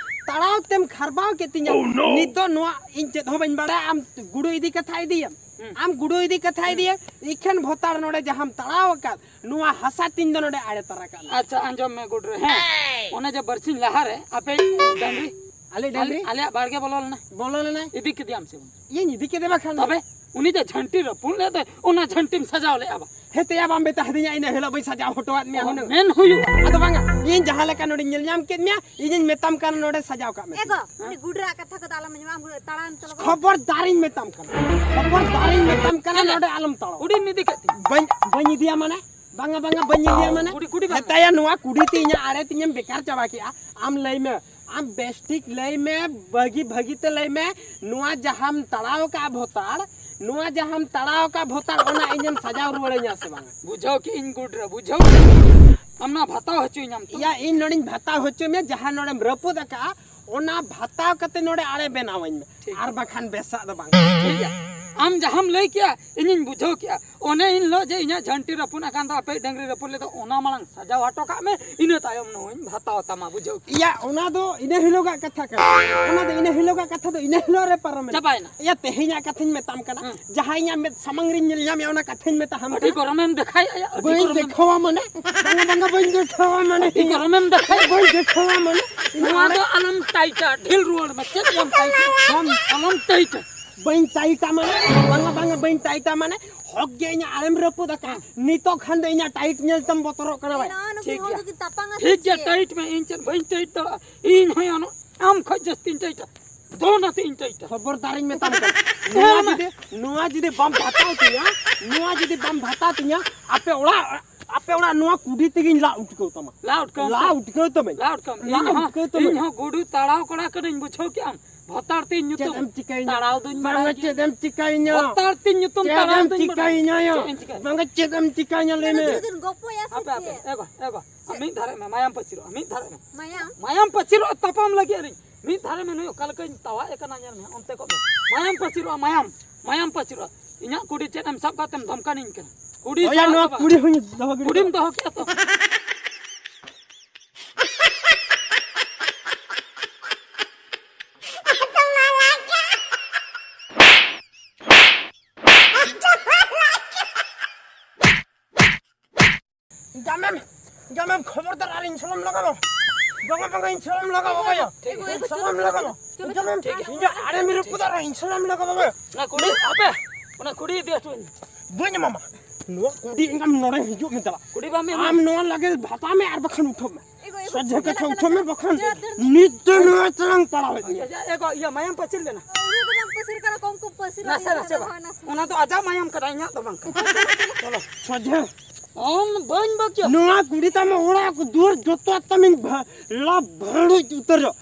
ᱛᱟᱲᱟᱣ ᱛᱮᱢ ᱠᱷᱟᱨᱵᱟᱣ ᱠᱮᱫ ᱛᱤᱧᱟ᱾ Oh, no! ᱱᱤᱛᱚᱜ ᱱᱚᱣᱟ ᱤᱧ ᱪᱮᱫ ᱦᱚᱸ ᱵᱟᱹᱧ ᱵᱟᱲᱟᱭᱟ, ᱟᱢ ᱜᱩᱰᱩ ᱤᱫᱤ ᱠᱟᱛᱷᱟ ᱤᱫᱤᱭᱟᱢ᱾ ᱦᱩᱸ᱾ ᱟᱢ ᱜᱩᱰᱩ ᱤᱫᱤ ᱠᱟᱛᱷᱟ ᱦᱩᱸ᱾ ᱤᱫᱤᱭᱟᱢ, ᱤᱠᱷᱟᱹᱱ ᱵᱷᱚᱛᱟᱲ ᱱᱚᱰᱮ ᱡᱟᱦᱟᱸᱢ ᱛᱟᱲᱟᱣ ᱟᱠᱟᱫ, ᱱᱚᱣᱟ ᱦᱟᱥᱟ ᱛᱤᱧ ᱫᱚ ᱱᱚᱰᱮ ᱟᱲᱮ ᱛᱟᱨᱟ ᱠᱟᱜ ᱢᱮ᱾ ᱟᱪᱪᱷᱟ, ᱟᱸᱡᱚᱢ ᱢᱮ ᱜᱩᱰᱨᱟᱹ, ᱦᱮᱸ᱾ ᱚᱱᱮ ᱡᱮ ᱵᱟᱨᱥᱤᱧ ᱞᱟᱦᱟᱨᱮ ᱟᱯᱮ ᱰᱟᱝᱨᱤ ᱟᱞᱮ ᱰᱟᱝᱨᱤ? ᱟᱞᱮᱭᱟᱜ ᱵᱟᱲᱜᱮ ᱵᱚᱞᱚ ᱞᱮᱱᱟ᱾ ᱵᱚᱞᱚ ᱞᱮᱱᱟᱭ᱾ ᱤᱫᱤ ᱠᱮᱫᱮᱭᱟᱢ ᱥᱮ ᱵᱟᱝ? ᱤᱧ ᱤᱫᱤ ᱠᱮᱫᱮ ᱵᱟᱠᱷᱟᱱ᱾ ᱛᱚᱵᱮ ᱩᱱᱤ ᱡᱮ ᱡᱷᱟᱹᱱᱴᱤ ᱨᱟᱹᱯᱩᱫ ᱞᱮᱫ ᱫᱚᱭ, ᱚᱱᱟ ᱡᱷᱟᱹᱱᱴᱤᱢ ᱥᱟᱡᱟᱣ ᱞᱮᱫᱼᱟ ᱵᱟ? ᱦᱮᱸ ᱛᱮᱭᱟ, ᱵᱟᱢ ᱢᱮᱛᱟ ᱫᱤᱧᱟ, ᱤᱱᱟᱹ ᱦᱤᱞᱳᱜ ᱵᱟᱹᱧ ᱥᱟᱡᱟᱣ ᱦᱚᱴᱚᱣᱟᱫ ᱢᱮᱭᱟ ᱦᱩᱱᱟᱹᱝ᱾ ᱢᱮᱱ ᱦᱩᱭᱩᱜᱼᱟ᱾ ᱟᱫᱚ ᱵᱟᱝᱟ, ᱤᱧ ᱡᱟᱦᱟᱸ ᱞᱮᱠᱟ ᱱᱚᱰᱮᱧ ᱧᱮᱞ ᱧᱟᱢ ᱠᱮᱫ ᱢᱮᱭᱟ, ᱤᱧᱤᱧ ᱢᱮᱛᱟᱢ ᱠᱟᱱᱟ ᱱᱚᱰᱮ ᱥᱟᱡᱟᱣ ᱠᱟᱜ ᱢᱮ᱾ ᱮ ᱜᱚ, ᱩᱱᱤ ᱜᱩᱰᱨᱟᱹ ᱟᱜ ᱠᱟᱛᱷᱟ ᱠᱚᱫᱚ ᱟᱞᱚᱢ ᱟᱸᱡᱚᱢᱟ, ᱟᱢ ᱛᱟᱲᱟᱢ ᱛᱟᱞᱟᱝ ᱢᱮ᱾ ᱠᱷᱚᱵᱚᱨᱫᱟᱨᱤᱧ ᱢᱮᱛᱟᱢ ᱠᱟᱱᱟ, ᱠᱷᱚᱵᱚᱨᱫᱟᱨᱤᱧ ᱢᱮᱛᱟᱢ ᱠᱟᱱᱟ, ᱪᱮᱫ? ᱱᱚᱰᱮ ᱟᱞᱚᱢ ᱛᱟᱲᱟᱢᱟ᱾ ᱠᱩᱰᱤᱢ ᱤᱫᱤ ᱠᱮᱫ ᱛᱤᱧᱟ? ᱵᱟᱹᱧ, ᱵᱟᱹᱧ ᱤᱫᱤᱭᱟ ᱢᱟᱱᱮ? ᱵᱟᱝᱟ, ᱵᱟᱝᱟ, ᱵᱟᱹᱧ ᱤᱫᱤᱭᱟ ᱢᱟᱱᱮ? ᱠᱩᱰᱤ, ᱠᱩᱰᱤ ᱵᱟᱝᱟ᱾ ᱢᱮᱛᱟᱭᱟ, ᱱᱚᱣᱟ ᱠᱩᱰᱤ ᱛᱮ ᱤᱧᱟᱹᱜ ᱟᱲᱮ ᱛᱤᱧᱮᱢ ᱵᱮᱠᱟᱨ ᱪᱟᱵᱟ ᱠᱮᱜᱼᱟ᱾ ᱟᱢ ᱞᱟᱹᱭ ᱢᱮ, ᱟᱢ ᱵᱮᱥ ᱴᱷᱤᱠ ᱞᱟᱹᱭ ᱢᱮ, ᱵᱷᱟᱹᱜᱤ ᱵᱷᱟᱹᱜᱤ ᱛᱮ ᱞᱟᱹᱭ ᱢᱮ, ᱱᱚᱣᱟ ᱡᱟᱦᱟᱸᱢ ᱛᱟᱲᱟᱣ ᱠᱟᱜᱼᱟ ᱵᱷᱚᱛᱟᱲ, ᱱᱚᱣᱟ ᱡᱟᱦᱟᱸᱢ ᱛᱟᱲᱟᱣ ᱠᱟᱜᱼᱟ ᱵᱷᱚᱛᱟᱲ, ᱚᱱᱟ ᱤᱧᱮᱢ ᱥᱟᱡᱟᱣ ᱨᱩᱣᱟᱹᱲᱟᱹᱧᱟ ᱥᱮ ᱵᱟᱝᱟ? ᱵᱩᱡᱷᱟᱹᱣ ᱠᱮᱜ ᱤᱧ ᱜᱩᱰᱨᱟᱹ, ᱵᱩᱡᱷᱟᱹᱣ ᱠᱮᱜ ᱤᱧ᱾ ᱟᱢ ᱱᱚᱣᱟ ᱵᱷᱟᱛᱟᱣ ᱦᱚᱪᱚᱧᱟᱢ ᱛᱚ? ᱤᱭᱟ, ᱤᱧ ᱱᱚᱰᱮᱧ ᱵᱷᱟᱛᱟᱣ ᱦᱚᱪᱚ ᱢᱮᱭᱟ, ᱡᱟᱦᱟᱸ ᱱᱚᱰᱮᱢ ᱨᱟᱹᱯᱩᱫ ᱟᱠᱟᱜᱼᱟ, ᱚᱱᱟ ᱵᱷᱟᱛᱟᱣ ᱠᱟᱛᱮ ᱱᱚᱰᱮ ᱟᱲᱮ ᱵᱮᱱᱟᱣᱟᱹᱧ ᱢᱮ᱾ ᱴᱷᱤᱠ᱾ ᱟᱨ ᱵᱟᱠᱷᱟᱱ ᱵᱮᱥᱟᱜ ᱫᱚ ᱵᱟᱝ᱾ ᱴᱷᱤᱠ ᱜᱮᱭᱟ, ᱟᱢ ᱡᱟᱦᱟᱸᱢ ᱞᱟᱹᱭ ᱠᱮᱜᱼᱟ, ᱤᱧᱤᱧ ᱵᱩᱡᱷᱟᱹᱣ ᱠᱮᱜᱼᱟ᱾ ᱚᱱᱮ ᱤᱱ ᱦᱤᱞᱳᱜ ᱡᱮ ᱤᱧᱟᱹᱜ ᱡᱷᱟᱹᱱᱴᱤ ᱨᱟᱹᱯᱩᱫ ᱟᱠᱟᱱ ᱫᱚ, ᱟᱯᱮᱭᱤᱡ ᱰᱟᱹᱝᱨᱤ ᱨᱟᱹᱯᱩᱫ ᱞᱮᱫ ᱫᱚ, ᱚᱱᱟ ᱢᱟᱲᱟᱝ ᱥᱟᱡᱟᱣ ᱦᱚᱴᱚ ᱠᱟᱜ ᱢᱮ, ᱤᱱᱟᱹ ᱛᱟᱭᱚᱢ ᱱᱚᱣᱟᱧ ᱵᱷᱟᱛᱟᱣ ᱛᱟᱢᱟ, ᱵᱩᱡᱷᱟᱹᱣ ᱠᱮᱜᱼᱟ? ᱤᱭᱟ, ᱚᱱᱟ ᱫᱚ ᱤᱱᱟᱹ ᱦᱤᱞᱳᱜᱟᱜ ᱠᱟᱛᱷᱟ ᱠᱟᱱᱟ᱾ ᱚᱱᱟ ᱫᱚ ᱤᱱᱟᱹ ᱦᱤᱞᱳᱜᱟᱜ ᱠᱟᱛᱷᱟ ᱫᱚ ᱤᱱᱟᱹ ᱦᱤᱞᱳᱜ ᱨᱮ ᱯᱟᱨᱚᱢᱮᱱᱟ᱾ ᱪᱟᱵᱟᱭᱮᱱᱟ᱾ ᱤᱭᱟ, ᱛᱮᱦᱮᱧᱟᱜ ᱠᱟᱛᱷᱟᱧ ᱢᱮᱛᱟᱢ ᱠᱟᱱᱟ᱾ ᱦᱮᱸ᱾ ᱡᱟᱦᱟᱸ ᱤᱧᱟᱹᱜ ᱢᱮᱫ ᱥᱟᱢᱟᱝ ᱨᱤᱧ ᱧᱮᱞ ᱧᱟᱢᱮᱜᱼᱟ, ᱚᱱᱟ ᱠᱟᱛᱷᱟᱧ ᱢᱮᱛᱟ ᱦᱟᱢ ᱟᱹᱰᱤ ᱠᱟᱱᱟ᱾ ᱜᱚᱨᱚᱢᱮᱢ ᱫᱮᱠᱷᱟᱭᱮᱜᱼᱟ, ᱭᱟ, ᱟᱹᱰᱤ ᱵᱟᱹᱧ ᱜᱚᱨᱚᱢᱮᱢ ᱫᱮᱠᱷᱟᱣᱟ ᱢᱟᱱᱮ? ᱵᱟᱝᱟ, ᱵᱟᱝᱟ, ᱵᱟᱹᱧ ᱫᱮᱠᱷᱟᱣᱟ ᱢᱟᱱᱮ᱾ ᱟᱹᱰᱤ ᱜᱚᱨᱚᱢᱮᱢ ᱫᱮᱠᱷᱟᱭᱮᱜᱼᱟ᱾ ᱵᱟᱹᱧ ᱫᱮᱠᱷᱟᱣᱟ ᱢᱟᱱᱮ᱾ ᱱᱚᱣᱟ ᱫᱚ ᱟᱞᱚᱢ ᱴᱟᱭᱤᱴᱟ, ᱰᱷᱤᱞ ᱨᱩᱣᱟᱹᱲ ᱢᱮ᱾ ᱪᱮᱫ ᱮᱢ ᱴᱟᱭᱤᱴᱟ? ᱵᱟᱢ ᱟᱞᱚᱢ ᱴᱟᱭᱤᱴᱟ᱾ ᱵᱟᱹᱧ ᱴᱟᱭᱤᱴᱟ ᱢᱟᱱᱮ? ᱵᱟᱝᱟ, ᱵᱟᱝᱟ, ᱵᱟᱹᱧ ᱴᱟᱭᱤᱴᱟ ᱢᱟᱱᱮ? ᱦᱚᱠ ᱜᱮ ᱤᱧᱟᱜ ᱟᱲᱮᱢ ᱨᱟᱹᱯᱩᱫ ᱟᱠᱟᱜᱼᱟ᱾ ᱱᱤᱛᱚᱜ ᱠᱷᱟᱱ ᱫᱚ ᱤᱧᱟᱜ ᱴᱟᱭᱤᱴ ᱧᱮᱞ ᱛᱮᱢ ᱵᱚᱛᱚᱨᱚᱜ ᱠᱟᱱᱟ ᱵᱟᱭ? ᱱᱚᱣᱟ ᱱᱩᱠᱤᱱ ᱴᱷᱤᱠ ᱦᱚᱲ ᱜᱮᱭᱟ᱾ ᱫᱚᱠᱤᱱ ᱛᱟᱯᱟᱝᱟ ᱥᱮ ᱴᱷᱤᱠ ᱜᱮᱭᱟ, ᱪᱮᱫ? ᱴᱟᱭᱤᱴ ᱢᱮ, ᱤᱧ ᱪᱮᱫ ᱵᱟᱹᱧ ᱴᱟᱭᱤᱴ ᱫᱟᱲᱮᱭᱟᱜᱼᱟ? ᱤᱧ ᱦᱚᱸ ᱟᱢ ᱠᱷᱚᱡ ᱡᱟᱹᱥᱛᱤᱧ ᱴᱟᱭᱤᱴᱟ᱾ ᱫᱚᱱ ᱟᱛᱮ ᱤᱧ ᱴᱟᱭᱤᱴᱟ᱾ ᱠᱷᱚᱵᱚᱨᱫᱟᱨᱤᱧ ᱢᱮᱛᱟᱢ ᱠᱟᱱᱟ᱾ ᱦᱮᱸ, ᱱᱚᱣᱟ ᱢᱟ᱾ ᱡᱩᱫᱤ, ᱱᱚᱣᱟ ᱡᱩᱫᱤ ᱵᱟᱢ ᱵᱷᱟᱛᱟᱣ ᱛᱤᱧᱟ, ᱱᱚᱣᱟ ᱡᱩᱫᱤ ᱵᱟᱢ ᱵᱷᱟᱛᱟᱣ ᱛᱤᱧᱟ, ᱟᱯᱮ ᱚᱲᱟᱜ, ᱟᱯᱮ ᱚᱲᱟᱜ ᱱᱚᱣᱟ ᱠᱩᱰᱤ ᱛᱮᱜᱤᱧ ᱞᱟ ᱩᱴᱠᱟᱹᱣ ᱛᱟᱢᱟ᱾ ᱞᱟ ᱩᱴᱠᱟᱹᱣ ᱞᱟ ᱛᱟᱢ᱾ ᱩᱴᱠᱟᱹᱣ ᱛᱟᱢᱟᱹᱧ᱾ ᱞᱟ ᱩᱴᱠᱟᱹᱣ᱾ ᱞᱟ ᱤᱧ ᱦᱚᱸ, ᱩᱴᱠᱟᱹᱣ ᱛᱟᱢᱟᱹᱧ᱾ ᱤᱧ ᱦᱚᱸ ᱜᱩᱰᱩ ᱛᱟᱲᱟᱣ ᱠᱚᱲᱟ ᱠᱟᱹᱱᱟᱹᱧ, ᱵᱩᱡᱷᱟᱹᱣ ᱠᱮᱜᱼᱟᱢ? ᱵᱷᱚᱛᱟᱲ ᱛᱤᱧ ᱪᱮᱫ ᱧᱩᱛᱩᱢ᱾ ᱮᱢ ᱪᱤᱠᱟᱹᱭᱤᱧᱟ? ᱛᱟᱲᱟᱣ ᱫᱩᱧ ᱵᱟᱲᱟᱭ ᱵᱟᱝᱟ, ᱜᱮᱭᱟ᱾ ᱪᱮᱫ ᱮᱢ ᱪᱤᱠᱟᱹᱭᱤᱧᱟ? ᱵᱷᱚᱛᱟᱲ ᱛᱤᱧ ᱧᱩᱛᱩᱢ ᱪᱮᱫ ᱛᱟᱲᱟᱣ ᱮᱢ ᱫᱩᱧ ᱵᱟᱲᱟᱭ ᱪᱤᱠᱟᱹᱭᱤᱧᱟ ᱜᱮᱭᱟ᱾ ᱭᱟ? ᱪᱮᱫ ᱤᱧ ᱪᱤᱠᱟᱹᱭᱟ? ᱵᱟᱝᱟ, ᱪᱮᱫ ᱮᱢ ᱪᱤᱠᱟᱹᱭᱤᱧᱟ, ᱞᱟᱹᱭ ᱢᱮ? ᱡᱩᱫᱤ ᱜᱚᱯᱚᱭᱟ ᱥᱮ ᱟᱯᱮ, ᱟᱯᱮ, ᱪᱮᱫ? ᱮ ᱜᱚ, ᱮ ᱜᱚ, ᱟᱢ ᱢᱤᱫ ᱫᱷᱟᱨᱮ ᱢᱮ, ᱢᱟᱭᱟᱢ ᱯᱟᱹᱥᱤᱨᱚᱜᱼᱟ, ᱢᱤᱫ ᱫᱷᱟᱨᱮ ᱢᱮ᱾ ᱢᱟᱭᱟᱢ? ᱢᱟᱭᱟᱢ ᱯᱟᱹᱥᱤᱨᱚᱜᱼᱟ, ᱛᱟᱯᱟᱢ ᱞᱟᱹᱜᱤᱫ ᱟᱹᱞᱤᱧ᱾ ᱢᱤᱫ ᱫᱷᱟᱨᱮ ᱢᱮ, ᱱᱩᱭ ᱚᱠᱟ ᱞᱮᱠᱟᱧ ᱛᱟᱣᱟᱜ ᱮ ᱠᱟᱱᱟ, ᱧᱮᱞ ᱢᱮ, ᱚᱱᱛᱮ ᱠᱚᱜ ᱢᱮ᱾ ᱢᱟᱭᱟᱢ ᱯᱟᱹᱥᱤᱨᱚᱜᱼᱟ, ᱢᱟᱭᱟᱢ, ᱢᱟᱭᱟᱢ ᱯᱟᱹᱥᱤᱨᱚᱜᱼᱟ᱾ ᱤᱧᱟᱜ ᱠᱩᱰᱤ ᱪᱮᱫ ᱮᱢ ᱥᱟᱵ ᱠᱟᱛᱮᱢ ᱫᱷᱚᱢᱠᱟᱱᱤᱧ ᱠᱟᱱᱟ? ᱠᱩᱰᱤ ᱦᱳᱭ, ᱥᱟᱵ ᱱᱚᱣᱟ ᱫᱚ ᱵᱟᱝ᱾ ᱠᱩᱰᱤ ᱦᱚᱸᱧ ᱫᱚᱦᱚ ᱜᱤᱰᱤ ᱠᱩᱰᱤᱢ ᱠᱟᱜᱼᱟ᱾ ᱫᱚᱦᱚ ᱠᱮᱜᱼᱟ ᱛᱚ? ᱡᱟᱢᱮᱢ, ᱡᱟᱢᱮᱢ, ᱠᱷᱚᱵᱚᱨᱫᱟᱨ ᱟᱨ ᱤᱧ ᱥᱟᱞᱟᱜ ᱞᱟᱜᱟᱣ᱾ ᱵᱟᱝᱟ, ᱵᱟᱝᱟ, ᱤᱧ ᱥᱟᱞᱟᱜ ᱮᱢ ᱞᱟᱜᱟᱣᱟ, ᱵᱟᱝᱟ᱾ ᱤᱧ ᱥᱟᱞᱟᱜ ᱮᱢ ᱞᱟᱜᱟᱣᱟ᱾ ᱤᱧ ᱟᱲᱮᱢ ᱨᱟᱹᱯᱩᱫᱟ, ᱤᱧ ᱥᱟᱞᱟᱜ ᱮᱢ ᱞᱟᱜᱟᱣᱟ, ᱵᱟᱝᱟ᱾ ᱚᱱᱟ ᱠᱩᱲᱤ, ᱟᱯᱮ, ᱚᱱᱟ ᱠᱩᱲᱤ ᱤᱫᱤ ᱦᱚᱴᱚ ᱟᱹᱧ ᱢᱮ᱾ ᱵᱟᱹᱧ ᱮᱢᱟᱢᱟ᱾ ᱱᱚᱣᱟ ᱠᱩᱲᱤ ᱮᱸᱜᱟᱢ ᱱᱚᱰᱮ ᱦᱤᱡᱩᱜ ᱢᱮ ᱪᱟᱞᱟᱜ᱾ ᱠᱩᱲᱤ ᱵᱟᱢ ᱮᱢᱟ᱾ ᱟᱢ ᱱᱚᱣᱟ ᱞᱟᱹᱜᱤᱫ ᱵᱷᱟᱛᱟ ᱢᱮ ᱟᱨ ᱵᱟᱠᱷᱟᱱ ᱩᱴᱷᱟᱹᱜ ᱢᱮ᱾ ᱮᱜᱳ, ᱮᱜᱳ, ᱥᱚᱡᱷᱮ ᱠᱟᱛᱷᱟ ᱪᱟᱞᱟᱜ ᱩᱴᱷᱟᱹᱜ ᱢᱮ, ᱠᱟᱱᱟ᱾ ᱵᱟᱠᱷᱟᱱ ᱪᱟᱞᱟᱜ ᱫᱟᱹᱲ ᱫᱟᱹᱲ᱾ ᱱᱤᱛ ᱫᱚ ᱱᱚᱣᱟ ᱪᱟᱞᱟᱝ ᱯᱟᱲᱟᱣᱮᱫ ᱢᱮᱭᱟ᱾ ᱤᱭᱟᱹ, ᱮᱜᱳ, ᱤᱭᱟᱹ, ᱢᱟᱭᱟᱢ ᱯᱟᱹᱪᱤᱨ ᱞᱮᱱᱟ᱾ ᱟᱹᱣᱨᱤ ᱫᱚ ᱵᱟᱝ ᱯᱟᱹᱥᱤᱨ ᱠᱟᱱᱟ, ᱠᱚᱢ ᱠᱚᱢ ᱯᱟᱹᱥᱤᱨ ᱱᱟᱥᱮ, ᱟᱹᱧ ᱱᱟᱥᱮ ᱠᱟᱱᱟ, ᱵᱟᱝ᱾ ᱦᱳᱭ, ᱱᱟᱥᱮ᱾ ᱚᱱᱟ ᱫᱚ ᱟᱡᱟᱜ ᱢᱟᱭᱟᱢ ᱠᱟᱱᱟ, ᱤᱧᱟᱹᱜ ᱫᱚ ᱵᱟᱝ ᱠᱟᱱᱟ᱾ ᱪᱚᱞᱚ᱾ ᱥᱚᱡᱷᱮ᱾ ᱟᱢ ᱵᱟᱹᱧ ᱵᱟᱹᱜᱤᱭᱟ᱾ ᱱᱚᱣᱟ ᱠᱩᱲᱤ ᱛᱟᱢ ᱚᱲᱟᱜ ᱠᱚ ᱫᱩᱣᱟᱹᱨ ᱡᱚᱛᱚ ᱛᱟᱢᱤᱧ ᱵᱷᱟ-, ᱞᱟ ᱵᱷᱟᱹᱲᱩᱡ ᱩᱛᱟᱹᱨᱚᱜ᱾